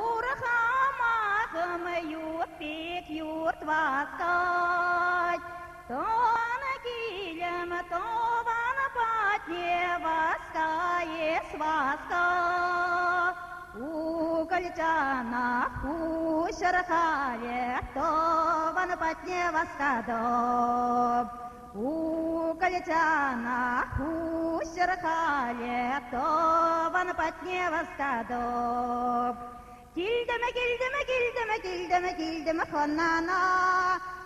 урхамахӑм ют пек юрт васкать. Тӑван килӗм тӑван патне васкаес васка. Укӑлчана хуҫӑр халӗ тӑван патне васкатӑп. Укӑлчана хуҫӑр халӗ тӑван патне васкатӑп. Килтӗм, килтӗм, килтӗм, килтӗм, килтӗм хӑнана.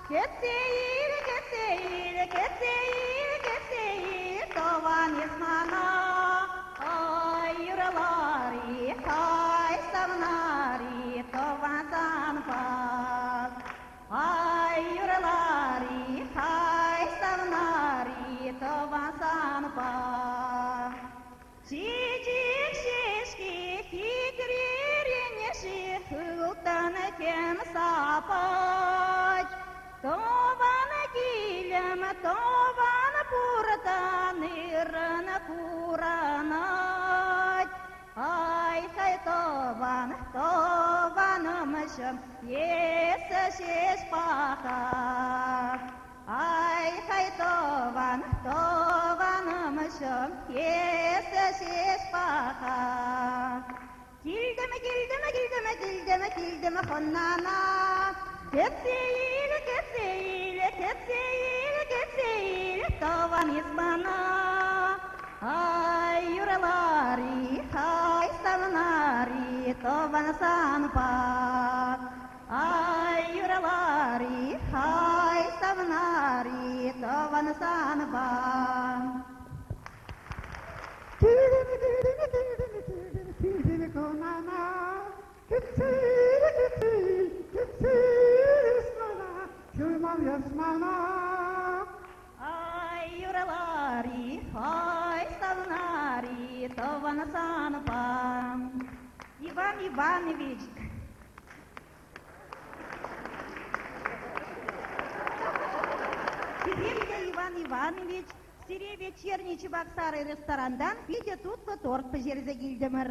Кӗтсе ил, кӗтсе ил, кӗтсе ил, кӗтсе ил, тӑван эс мана. Ай, юрлар-и, ай, савнар-и, тӑван санпа. Ай, юрлар-и, ай, савнар-и, тӑван санпа. Чечек ҫеҫки хитререн-ши ылтӑн тем сапать. Тӑван килӗм, тӑван пуртан ыррӑн курӑнать. Ай-хай тӑван, тӑванӑмҫӑм, эсӗ ҫеҫ паха. Ай-хай тӑван, тӑванӑмҫӑм, эсӗ ҫеҫ паха. Килтӗм, килтӗм, килтӗм, килтӗм, килтӗм хӑнана. Кӗтсе ил, кӗтсе ил, кӗтсе ил, кӗтсе ил, тӑван эс мана. Ай, юрлар-и, ай, савнар-и, тӑван санпа. Ай, юрлар-и, ай, савнар-и, тӑван санпа. Килтӗм, килтӗм, килтӗм, килтӗм, килтӗм хӑнана. Кӗтсе ил, кӗтсе ил, кӗтсе ил эс мана, ҫуйман эс мана. Ай, юрлар-и, ай, савнар-и, тӑван санпа. Иван Иванович. Хисеплӗ Иван Иванович, сире Вечерний Чебоксары ресторантан питӗ тутлӑ торт пӗҫерсе килтӗмӗр.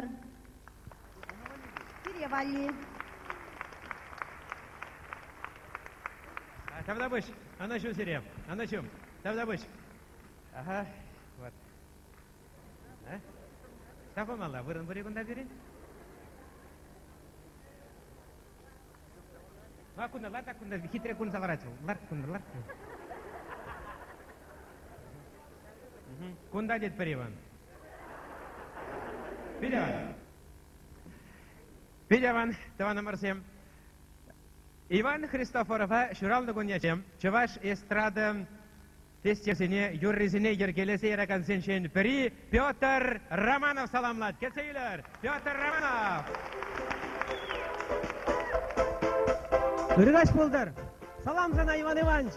Сире валли. Тавтапуҫ, ӑнӑҫу сире, ӑнӑҫу. Тавтапуҫ. Ага, вот. А? Тапамалла, вырӑн пур-и кунта пирӗн? Ма кунта, лар так кунта, хитре кунса ларать вӑл. Лар кунта, лар. Кунта тетпӗр Иван. Питӗ аван. Питӗ аван, тӑванӑмӑрсем. Иван Христофорова ҫуралнӑ кун ячӗ чӑваш эстрада фестивалӗсене, юррисене йӗркелесе яракансенчен пӗри Петр Романов саламлать. Кӗтсе илӗр, Петр Романов! Ырӑ каҫ пултӑр! Салам сана, Иван Иванович!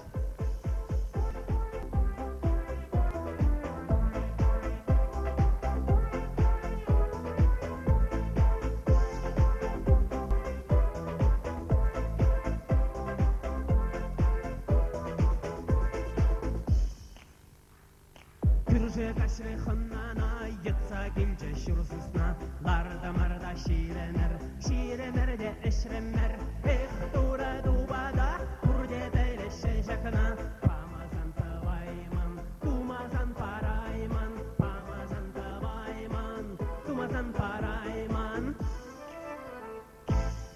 Кӳрше каҫрӗ хӑнана, йӑтса килчӗ ҫур сысна. Лартӑмӑр та ҫирӗмӗр, ҫирӗмӗр те ӗҫрӗмӗр. Эх, Турӑ тупата, пурте пӗлеҫҫӗ ҫакна. Памасан тӑвайман, тумасан парайман, памасан тӑвайман, тумасан парайман.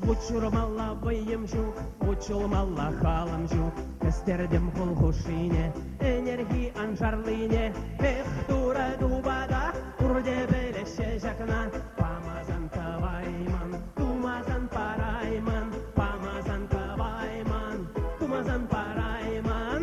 Вут ҫурмалла вӑйӑм ҫук, вут ҫулмалла халӑм ҫук. Ӗстертӗм хул хушшине, ӗнерхи аншарлине. Эх, Турӑ тупата, пурте пӗлеҫҫӗ ҫакна. Памасан тӑвайман, тумасан парайман, памасан тӑвайман, тумасан парайман.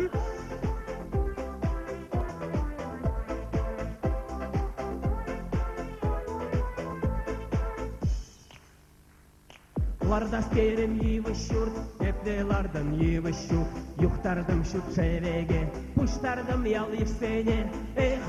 Лартас терӗм йывӑҫ ҫурт, епле лартӑн йывӑҫ ҫук. Юхтартӑм ҫут шӗвеке, пуҫтартӑм ял-йышсене. Эх,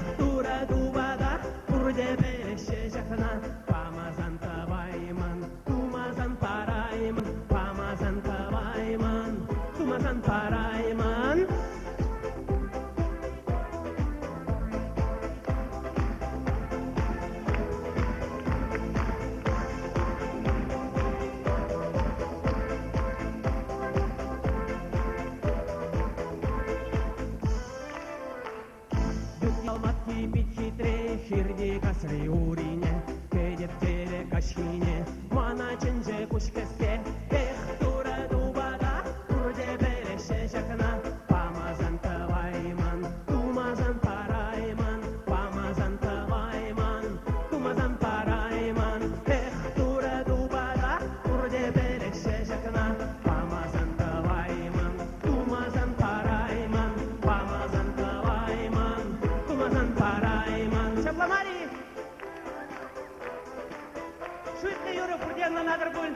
Калмакки пит хитре, хирти касри урине, кӗтеп терӗ каҫхине, мана чӗнчӗ куҫ кӗске. Эх, Турӑ тупата, пурте пӗлеҫҫӗ ҫакна, памасан тӑвайман, тумасан парайман, памасан тӑвайман, тумасан парайман. Эх, Турӑ тупата, пурте пӗлеҫҫӗ ҫакна, памасан тӑвайман, тумасан парайман, памасан тӑвайман, тумасан парайман. Ҫапла мар-и? Шӳтлӗ юрӑ пурте ӑнланатӑр пуль.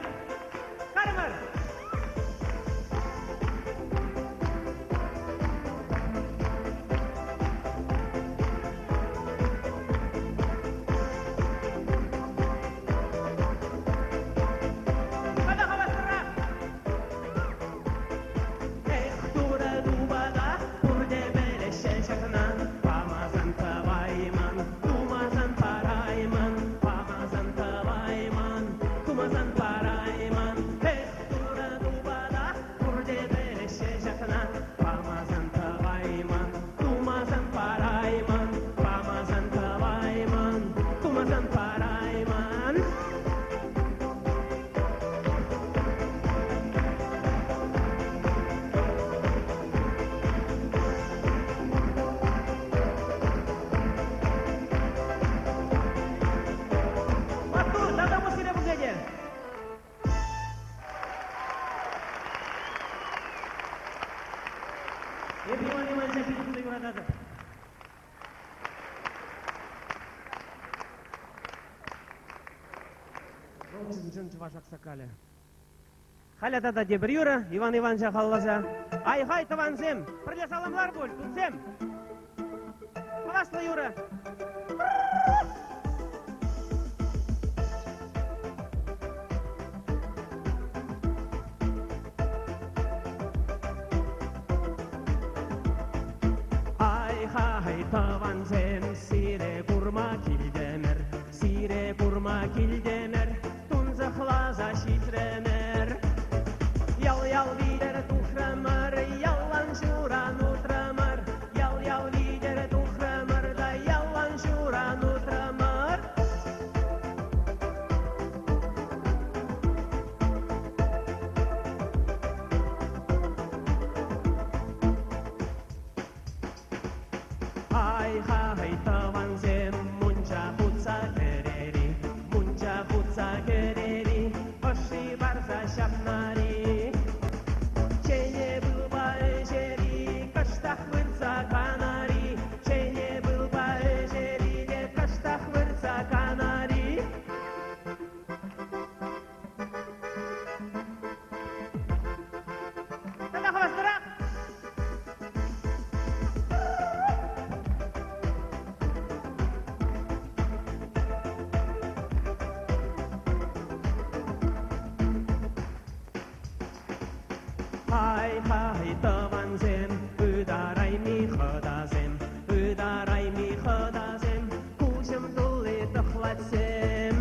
Карӑмӑр! Тата хаваслӑрах! Эх, Турӑ тупата, пурте пӗлеҫҫӗ ҫакна. Памасан тӑвайман, тумасан парайман, памасан тӑвайман, тумасан парайман. Эх, Турӑ тупата, пурте пӗлеҫҫӗ ҫакна. Памасан тӑвайман, тумасан парайман, памасан тӑвайман, тумасан парайман. Маттур, тата пуҫ пурне те. Эпӗ Иван Ивановича питӗ хытӑ юрататӑп. Вӑл чӑн-чӑн чӑваш аксакалӗ. Халӗ тата тепӗр юрӑ Иван Ивановича халалласа. Ай-хай, тӑвансем, пӗрле саламлар пуль, туссем. Хаваслӑ юрӑ. Ай-хай, тӑвансем, сире курма килтӗмӗр, сире курма килтӗмӗр, тунсӑхласа ҫитрӗмӗр. Ял-ял витӗр тухрӑмӑр, ялан ҫуран утрӑмӑр, ял-ял витӗр тухрӑмӑр та ялан ҫуран утрӑмӑр. Ай-хай, тӑвансем, мунча хутса кӗрер-и, мунча хутса кӗрер-и, ӑшши парса ҫапнар-и. Чейне пылпа ӗҫер-и, кӑштах выртса канар-и, чейне пылпа ӗҫер-и те кӑштах выртса канар-и. Тата хаваслӑрах! Ай-хай, тӑвансем, ытарайми хӑтасем, ытарайми хӑтасем, куҫӑм тулли тӑхлачсем.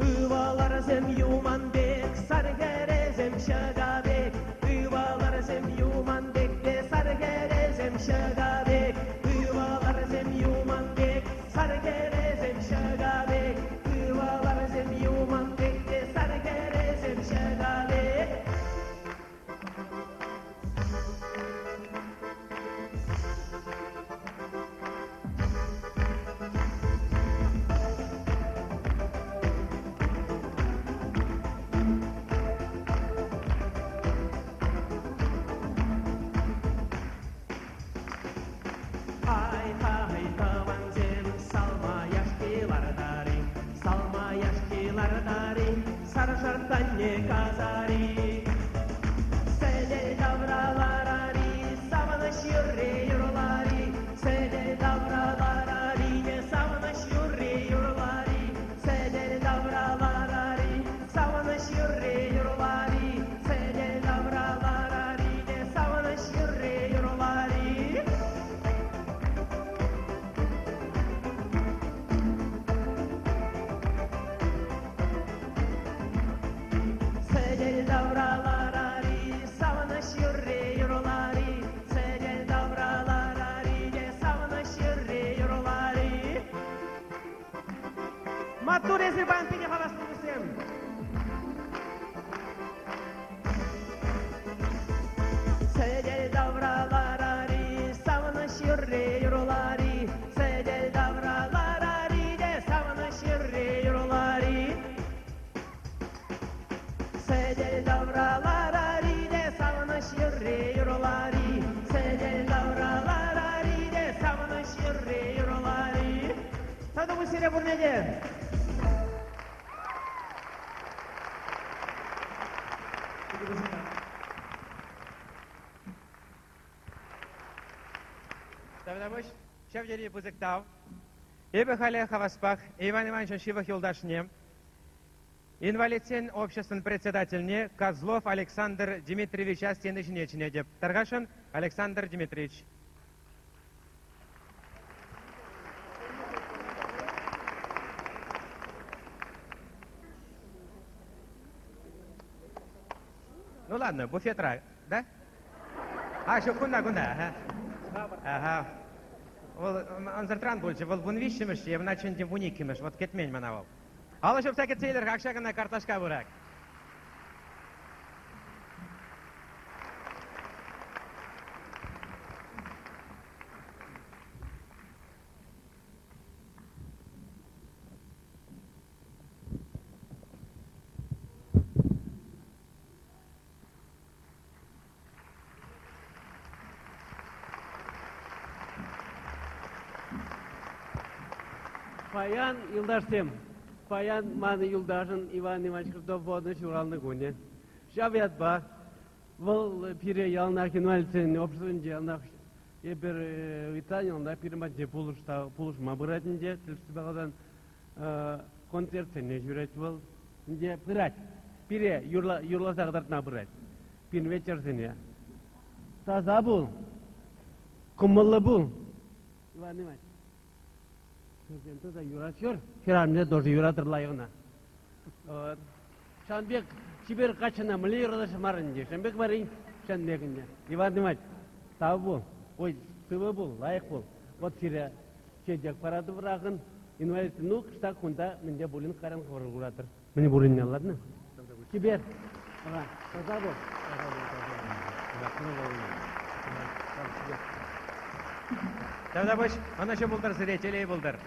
Ывӑлӑрсем юман пек, сар хӗресем ҫӑка пек, ывӑлӑрсем юман пек те сар хӗресем ҫӑка пек, ывӑлӑрсем юман пек, сар хӗресем ҫӑка пек, ывӑлӑрсем юман пек те сар хӗресем ҫӑка пек. Ай-хай, тӑвансем, салма яшки лартар-и, салма яшки лартар-и, сар шӑрттанне касар-и. Сӗтел тавра ларар-и, савӑнӑҫ юрри юрлар-и, сӗтел тавра ларар-и те савӑнӑҫ юрри юрлар-и, сӗтел тавра ларар-и, савӑнӑҫ юрри юрлар-и, сӗтел тавра ларар-и те савӑнӑҫ юрри юрлар-и. Сӗтел тавра Маттур эсир паян питӗ хаваслӑ туссем. Сӗтел тавра ларари, савӑнӑҫ юрри юрлари. Сӗтел тавра ларари те савӑнӑҫ юрри юрлари. Сӗтел тавра ларари те савӑнӑҫ юрри юрлари. Сӗтел тавра ларари те савӑнӑҫ юрри юрлари. Тату сире пурне те! Тавтапуҫ, ҫав тери пысӑк тав. Эпӗ халӗ хаваспах Иван Ивановичӑн ҫывӑх юлташне, инвалидсен обществӑн председательне Козлов Александр Дмитриевича сцена ҫине чӗнетӗп. Тархасшӑн, Александр Дмитриевич. Ну ладно, буфетра, да? А, ҫук, кунта, кунта. Ага. Ага. Вӑл ӑнсӑртран пулчӗ. Вӑл 13-мӗш, е ӑна чӗнтӗм 12-мӗш. Вот кӗтмен мана вӑл. Алӑ ҫупса кӗтсе илер-ха, акҫа кӑна картлашка пырак. Паян, юлташсем, паян манӑн юлташӑн Иван Иванович Христофоровӑн ҫуралнӑ кунӗ. Ҫав ятпа вӑл пире яланах инвалидсен обществинче яланах эпир ыйтсан яланах пирӗн патне пулӑшма пырать ӗнтӗ. Тӗлӗшпе каласан концертсене ҫӳрет вӑл. Ӗнтӗ пырать. Пире юрласа кӑтартма пырать. Пирӗн вечерсене. Таса пул. Кӑмӑллӑ пул. Иван Иванович. Хӗрсем тата юратчӑр. Хӗрарӑмсем тоже юратӑр лайӑхна. Ҫавӑн пек чипер каччӑна мӗнле юратаҫҫӗ мар ӗнтӗ. Ҫавӑн пек варин, ҫавӑн пек ӗнтӗ. Иван Иванович, тав пул. Ой, сывӑ пул, лайӑх пул. Вот сире чечек паратӑп вӑрахӑн. Инвалид, ну, кӑштах кунта мӗнле пулин каран хӑвӑр куратӑр. Мӗн пуринне, ладно? Чипер. Ага, таса пул. Тавтапуҫ, ӑнӑҫу пултӑр сире, телей пултӑр.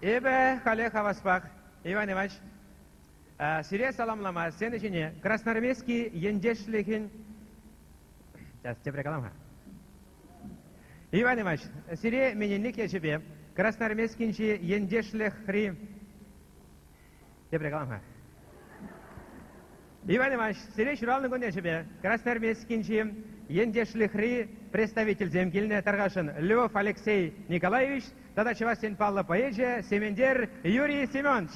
Эпӗ халех хаваспах, Иван Иванович, сире саламлама сцена ҫине Красноармейски ентешлӗхӗн... Сейчас, тепре калам-ха. Иван Иванович, сире менелник ячӗпе Красноармейскинчи ентешлӗхри... Тепре калам-ха. Иван Иванович, сире ҫуралнӑ кун ячӗпе Красноармейскинчи ентешлӗхри представительсем килнӗ тархасшӑн Львов Алексей Николаевич тата чӑвашсен паллӑ поэчӗ Сементер Юрий Семенович.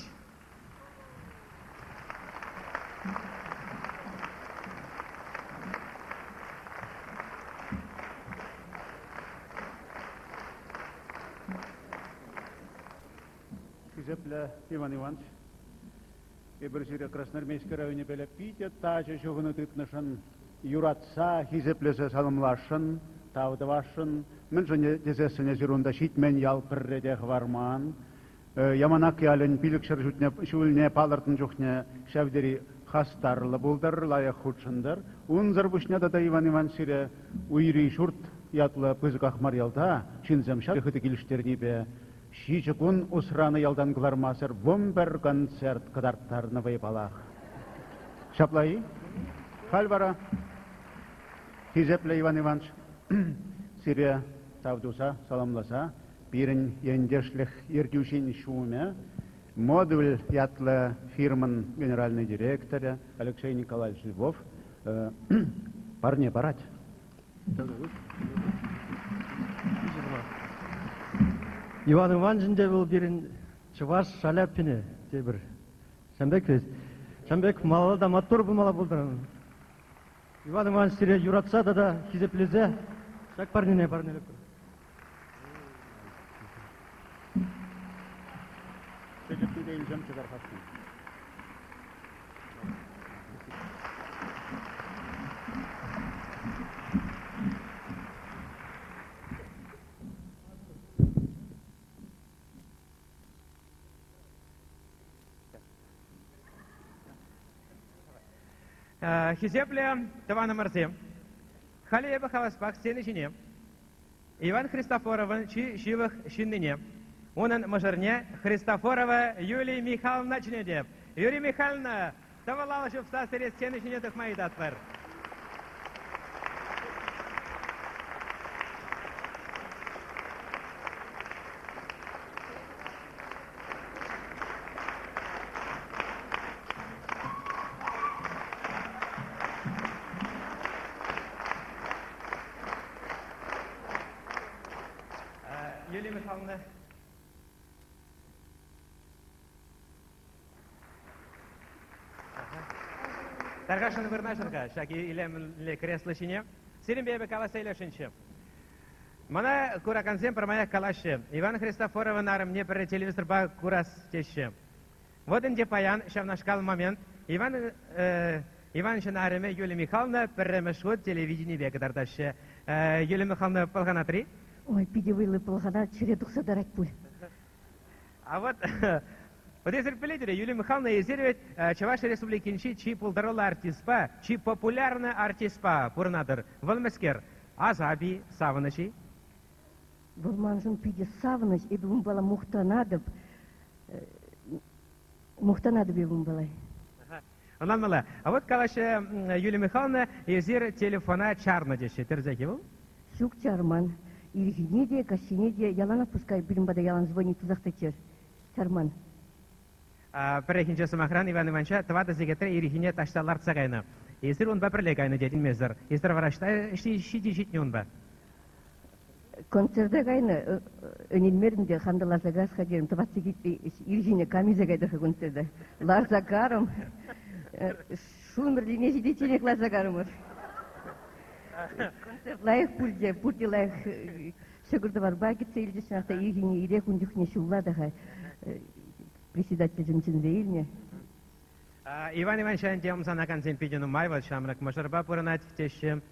Хисеплӗ Иван Иванович, эпир сире Красноармейски районӗпеле питӗ тачӑ ҫыхӑну тытнӑшӑн, юратса, хисеплесе саламласшӑн, тав тӑвасшӑн. Мӗншӗн тесессӗн эсир унта ҫитмен ял пӗрре те хӑварман. Яманак ялӗн 500 ҫулне палӑртнӑ чухне ҫав тери хастарлӑ пултӑр, лайӑх хутшӑнтӑр. Унсӑр пуҫне тата Иван Иванович сире Уйри ҫурт ятлӑ пысӑках мар ялта ҫынсем ҫав хытӑ килӗштернипе ҫичӗ кун усранӑ ялтан кӑлармасӑр 11 концерт кӑтарттарнӑ вӑйпалах. Ҫапла-и? Халь вара, хисеплӗ Иван Иванович, сире тав туса, саламласа пирӗн ентешлӗх ертӳҫин ҫумӗ, Модуль ятлӑ фирмӑн генеральнӑй директорӗ Алексей Николаевич Львов парне парать. Иван Иванович те вӑл пирӗн чӑваш Шаляпинӗ тепӗр. Ҫавӑн пек вӗт. Ҫавӑн пек малалла та маттур пулмалла пултӑр. Иван Иванович сире юратса тата хисеплесе ҫак парнене парнелетпӗр. Чечекне те илсем чӑтар-хашшин. Хисеплӗ тӑванӑмӑрсем, халӗ эпӗ хаваспах сцена ҫине Иван Христофоровӑн чи ҫывӑх ҫыннине, унӑн мӑшӑрне Христофорова Юлия Михайловна чӗнетӗп. Юлия Михайловна, тӑвӑл ҫупса сире сцена ҫине тухма ыйтатпӑр. Юлия Михайловна. Тархасшӑн вырнаҫӑр-ха ҫак илемлӗ кресло ҫине. Сирӗнпе эпӗ калаҫса илесшӗнччӗ. Мана куракансем пӗрмаях калаҫҫӗ. Иван Христофоровӑн арӑмне пӗрре телевизорпа курас теҫҫӗ. Вот ӗнтӗ паян ҫавнашкал момент. Иван, э, Иванҫӑн арӑмӗ Юлия Михайловна пӗрремӗш хут телевиденипе кӑтартаҫҫӗ. Э, Юлия Михайловна пӑлханатри? Ой, питӗ вӑйлӑ пӑлханать, чӗре тухса тарать пуль. А вот вот эсир пӗлетӗр, Юлия Михайловна, эсир ведь Чӑваш Республикинчи чи пултаруллӑ артистпа, чи популярный артистпа пурӑнатӑр. Вӑл мӗскер? Асап-и, савӑнӑҫ-и? Вӑл маншӑн питӗ савӑнӑҫ. Эпӗ унпала мухтанатӑп. Мухтанатӑп эпӗ унпала. Ӑнланмалла. А вот калаҫҫӗ, Юлия Михайловна, эсир телефона чарнӑ теҫҫӗ. Тӗрӗсех-и вӑл? Ҫук чарман. Ирхине те, каҫхине те яланах пускай пирӗн пата ялан звонить тусах тӑччӑр. Чарман. Пӗррехинче, сӑмахран, Иван Ивановича тӑватӑ сехетре ирхине таҫта лартса кайнӑ. Эсир унпа пӗрле кайнӑ тетӗнмесӗр. Эсир вара ӑҫта ҫити ҫитнӗ унпа? Концерта кайнӑ, ӗненмерӗм те, хам та ларса каяс-ха терӗм. Тӑват сехет ирхине кам илсе кайтӑр-ха концерта? Ларса карӑм. Шумерлине ҫитичченех ларса карӑмӑр. Концерт лайӑх пулчӗ, пурте лайӑх ҫӑкӑр-тӑварпа кӗтсе илчӗҫ. Чӑнах та ирхине ирех ун чухне ҫулла та-ха председательсем чӗнсе илнӗ. Иван Иванович ӗнтӗ ӑмсанакансем питӗ нумай вӑл ҫамрӑк мӑшӑрпа пурӑнать теҫҫӗ.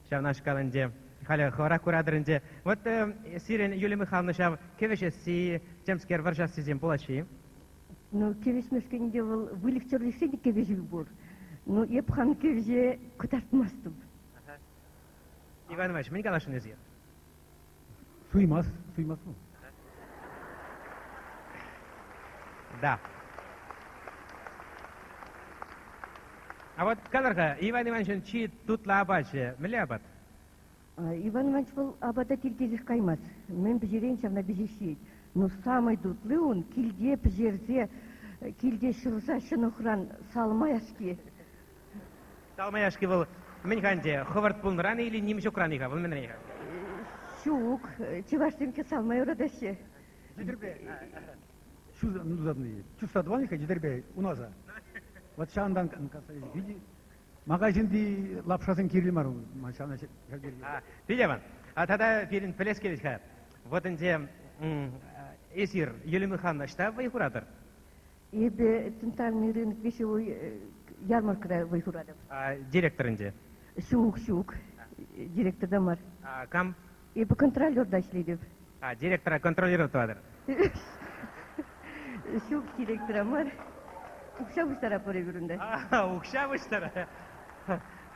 Ҫавнашкал ӗнтӗ. Халӗ хӑвӑрах куратӑр ӗнтӗ. Вот сирӗн Юлия Михайловна ҫав кӗвӗҫесси, темскер вӑрҫассисем пулаҫҫӗ-и? Ну, кӗвӗҫмешкӗн те вӑл выльӑх-чӗрлӗхсен те кӗвӗҫӳ пур. Ну, эп хам кӗвӗҫе кӑтартмастӑп. Иван Иванович, мӗн каласшӑн эсир? Суймас, суймас вӑл. Да. А вот калӑр-ха, Иван Ивановичӑн чи тутлӑ апачӗ мӗнле апат? Иван Иванович вӑл апата тиркесех каймасть. Мӗн пӗҫерен, ҫавна пӗҫех ҫиет. Но самый тутли ун килте пӗҫерсе, килте ҫӑрса ҫӑнӑхран салма яшки. Салма яшки вӑл мӗн-ха ӗнтӗ, хӑвӑрт пулнӑран или ним ҫукран-и-ха, вӑл мӗнрен-ха? Ҫук, чӑвашсем салма юратаҫҫӗ. Йӗтӗрпе чуста тӑван-ха йӗтӗрпе унаса. Вот ҫавӑнтан види магазинти лапшасем кирлӗ мар ҫавна Питӗ аван. А тата пирӗн пӗлес килет-ха. Вот ӗнтӗ эсир Юлия Михайловна ӑҫта вӑй хуратӑр? Эпӗ центральный рынок веселой ярмаркӑра вӑй хуратӑп. Директор ӗнтӗ? Ҫук, ҫук. Директор та мар. Кам? Эпӗ контролерта ӗҫлетӗп. А, директора контролировать тӑватӑр? Ҫук, директора мар. Укҫа пуҫтаратпӑр эпир унта. Укҫа пуҫтара.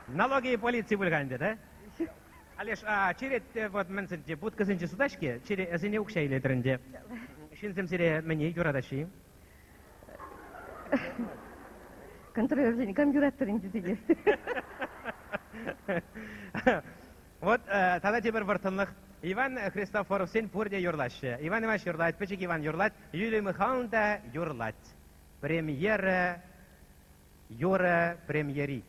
Налоги полици пуль-ха ӗнтӗ, да? Алеш, а черет вот мӗнсенче, будкӑсенче сутаҫ-ҫке, черетсене укҫа илетӗр ӗнтӗ. Ҫынсем сире мӗне юратаҫҫӗ-и? Контролерсене кам юраттӑр ӗнтӗ сире? Вот тата тепӗр вӑрттӑнлӑх. Иван Христофоровсен пурте юрлаҫҫӗ. Иван Иванович юрлать, пӗчӗк Иван юрлать, Юлия Михайловна та юрлать. Премьера юрӑ премьери.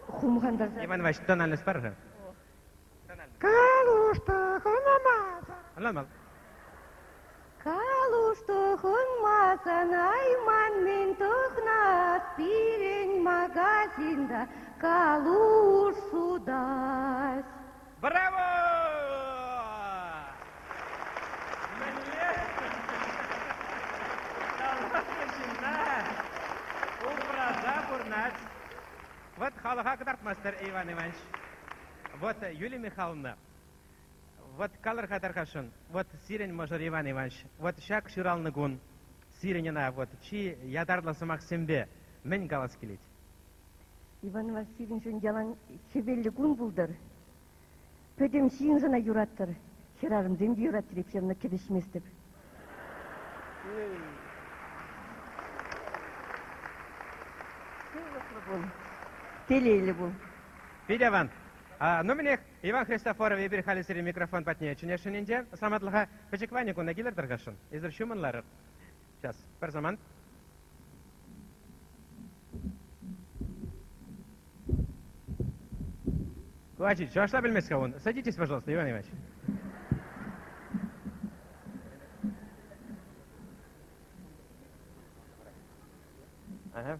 Хумхантарса. Иван Иванович, тональность пар-ха. Калуш тӑхӑнмасӑр. Ӑнланман. Калуш тӑхӑнмасан айманнин тӑхнас пирӗн магазинта калуш сутас. Браво! Мӗнле талантлӑ ҫынна упраса пурӑнать. Вот халӑха кӑтартмастӑр, Иван Иванович. Вот, Юлия Михайловна, вот калӑр-ха тархасшӑн, вот сирӗн мӑшӑр Иван Иванович, вот ҫак ҫуралнӑ кун. Сирӗн ӑна вот чи ятарлӑ сӑмахсемпе мӗн калас килет? Иван Васильевичӑн ялан хӗвеллӗ кун пултӑр. Пӗтӗм ҫын сана юраттӑр. Хӗрарӑмсем те юраттӑр, эп ҫавна кӗвӗҫместӗп. Сывлӑхлӑ пул, телейлӗ пул. Питӗ аван. Ну, мӗнех, Иван Христофоров, эпир халӗ сире микрофон патне чӗнесшӗн ӗнтӗ. Самантлӑха пӗчӗк Ваня кунта килӗр тӑрхасшӑн. Эсир ҫумӑн ларӑр. Сейчас, пӗр самант. Хватит, чӑвашла пӗлмест-ха он. Садитесь, пожалуйста, Иван Иванович. Ага.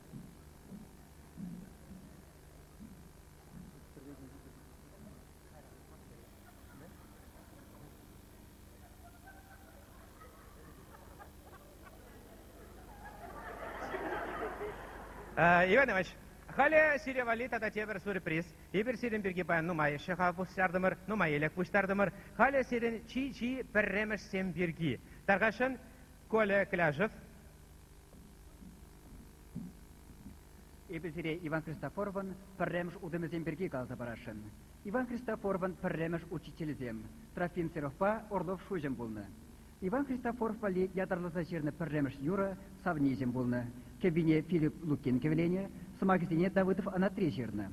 Иван Иванович, халӗ сире валли тата тепӗр сюрприз. Эпир сирӗн пирки паян нумай ҫӑхав пуҫтартӑмӑр, нумай элек пуҫтартӑмӑр. Халӗ сирӗн чи-чи пӗрремӗшсем пирки. Тархасшӑн, Коля Кляжев. Эпӗ сире Иван Христофоровӑн пӗрремӗш утӑмӗсем пирки каласа парасшӑн. Иван Христофоровӑн пӗрремӗш учителӗсем Трофим Серовпа Орлов Шуҫӑм пулнӑ. Иван Христофоров валли ятарласа ҫырнӑ пӗрремӗш юрӑ «Савниҫӗм» пулнӑ. Кӗввине Филипп Лукин кӗвӗленӗ, сӑмахӗсене Давыдов Анатри ҫырнӑ.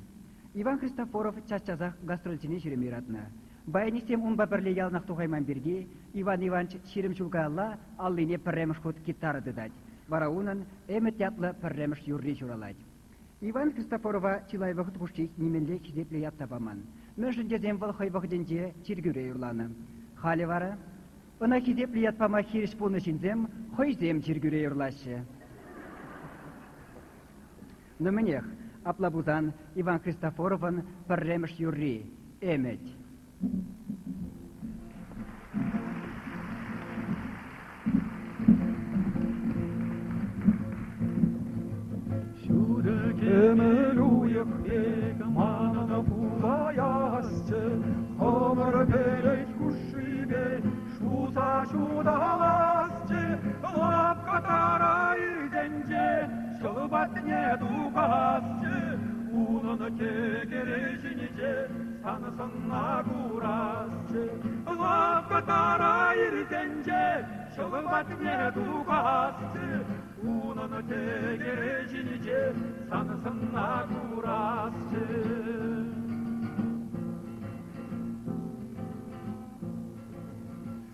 Иван Христофоров час-часах гастрольсене ҫӳреме юратнӑ. Баянистсем унпа пӗрле яланах тухайман пирки Иван Иванович 20 ҫул каялла аллине пӗрремӗш хут гитара тытать. Вара унӑн «Ӗмӗт» ятлӑ пӗрремӗш юрри ҫуралать. Иван Христофорова чылай вӑхӑт хушши нимӗнле хисеплӗ ят та паман. Мӗншӗн тесен вӑл хӑй вӑхӑтӗнче чиркӳре юрланӑ. Халӗ вара ӑна хисеплӗ ят пама хирӗҫ пулнӑ ҫынсем хӑйсем чиркӳре юрлаҫҫӗ. Ну мӗнех, апла пулсан Иван Христофоровӑн пӗрремӗш юрри «Ӗмӗт». Ҫутӑ кӗмӗл уйӑх пек манӑн пулаясчӗ, Хӑмӑр пӗлӗт хушшипе шуса ҫуталасчӗ, Лапка тара иртенче ҫӑл патне тухасчӗ, Унӑн тӗкӗрӗ ҫинче сан сӑнна курасчӗ. Лапка тара иртенче ҫӑл патне тухасчӗ, Унӑн тӗкӗрӗ ҫинче сан сӑнна курасчӗ.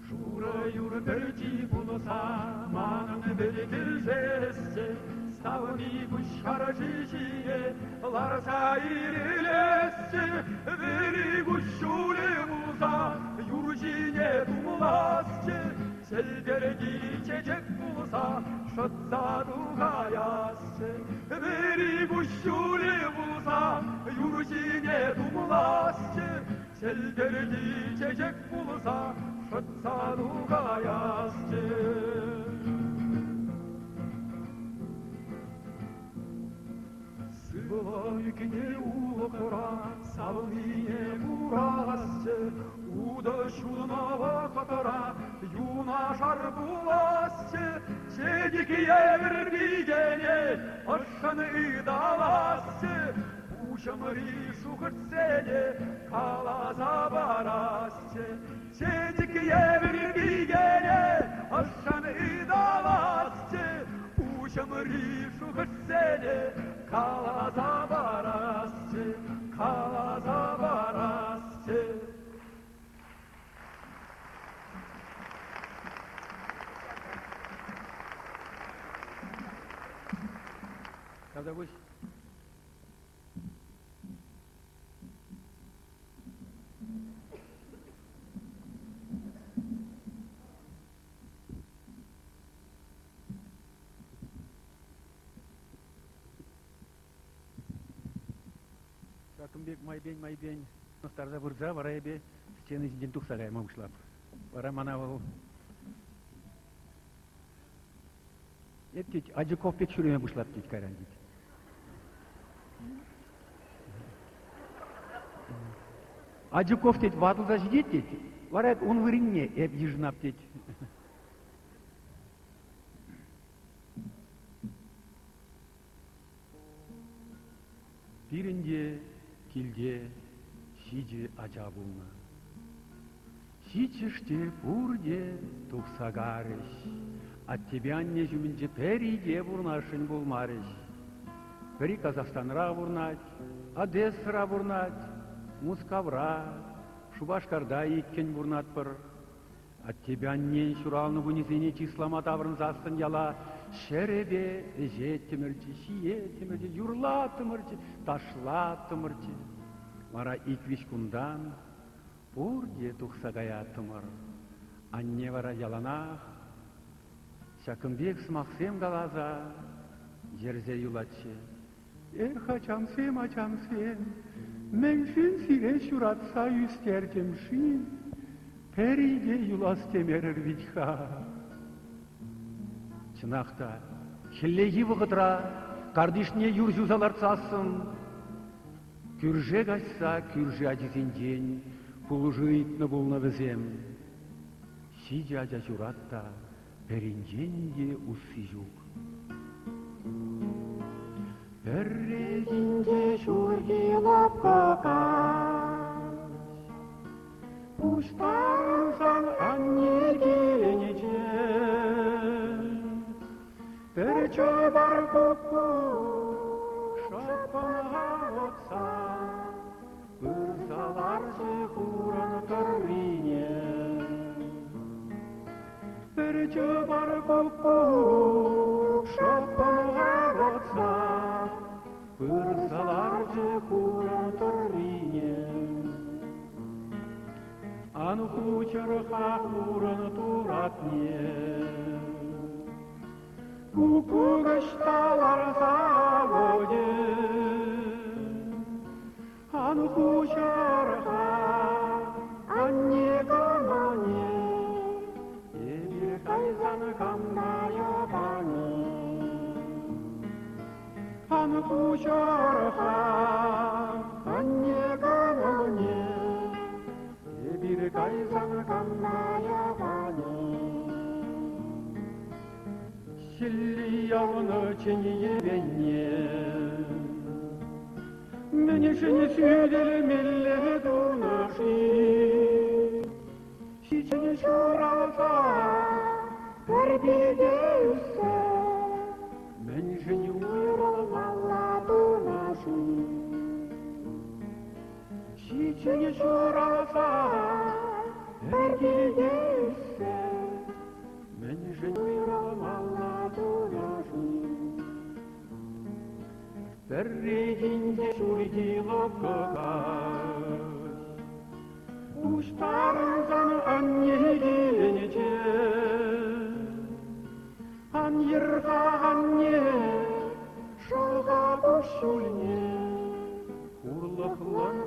Шурӑ юр пӗрчи пулса манӑн вӗлкӗшесчӗ, Савни куҫ харши ҫине ларса ирӗлесчӗ, Вӗри куҫҫулӗ пулса юр ҫине тумласчӗ, Чӗлтӗрти чечек пулса шӑтса тухаясчӗ. Вӗри куҫҫулӗ пулса юр ҫине тумласчӗ, Чӗлтӗрти чечек пулса шӑтса тухаясчӗ. Сывлӑ ӳкнӗ улӑхра савнине курасчӗ, Утӑ ҫулнӑ вӑхӑтра юнашар пуласчӗ, Чечек евӗр пикене ӑшшӑн ыталасчӗ, Пуҫӑмри шухӑшсене каласа парасчӗ. Чечек евӗр пикене ӑшшӑн ыталасчӗ, Пуҫӑмри шухӑшсене каласа парасчӗ, каласа парасчӗ. Тавтапуҫ. Ҫакӑн пек майпен-майпен хӑнӑхтарса пырса вара эпӗ сцена ҫинчен тухса кайма пуҫлап. Вара мана вӑл Эп тет, Адюков пек ҫӳреме пуҫлап тет кайран тет. Адюков тет, ватӑлса ҫитет тет, вара ун вырӑнне эп йышӑнап тет. Килте ҫичӗ ача пулнӑ. Ҫиччӗш те пурте тухса карӗҫ. Аттепе анне ҫумӗнче пӗри те пурӑнасшӑн пулмарӗҫ. Пӗри Казахстанра пурӑнать, Одессӑра пурӑнать, Мускавра, Шупашкарта иккӗн пурӑнатпӑр. Аттепе аннен ҫуралнӑ кунӗсене чыслама таврӑнсассӑн яла ҫӗрӗпе ӗҫеттӗмӗрччӗ, ҫиеттӗмӗрччӗ, юрлаттӑмӑрччӗ, ташлаттӑмӑрччӗ. Вара ик-виҫ кунтан пурте тухса каяттӑмӑр. Анне вара яланах ҫакӑн пек сӑмахсем каласа йӗрсе юлатчӗ. Эх, ачамсем, ачамсем, мӗншӗн сире ҫуратса ӳстертӗм-ши? Пӗри те юлас темерӗр вӗт-ха. Чӑнах та, хӗллехи вӑхӑтра картишне юр ҫуса лартсассӑн кӳрше каҫса кӳршӗ ачисенчен пулӑшу ыйтнӑ пулнӑ вӗсем. Ҫичӗ ача ҫурат та пӗринчен те усси ҫук. Пӗррехинче ҫурхи лӑпкӑ каҫ пуҫтарӑнсан анне килӗнче пӗр чӑпар куккук шӑппӑн авӑтса Пырса ларчӗ хурӑн тӑррине. Пӗр чӑпар куккук шӑппӑн авӑтса Пырса ларчӗ хурӑн тӑррине. Ан хучӑр-ха хурӑн туратне. Куккук ӑҫта ларса авӑтӗ? Ан хуҫар-ха, анне кӑмӑлне, эпир кайсан кам та йӑпанӗ. Ан хуҫар-ха, анне кӑмӑлне, эпир кайсан кам та йӑпанӗ. Ҫилли явнӑ чӗн йӗвенне Мӗншӗн сӳтӗлмелле тунӑ-ши? Ҫичӗн ҫуралса пӗр пике ӳссе, мӗншӗн уйрӑлмалла тунӑ-ши? Ҫичӗн ҫуралса пӗр килте ӳссе, мӗншӗн уйрӑлмалла тунӑ-ши? Пӗррехинче ҫурхи лӑпкӑ каҫ пуҫтарӑнсан анне килӗнче. Ан йӗр-ха, анне, шӑл-ха куҫҫульне, хурлӑхлӑн.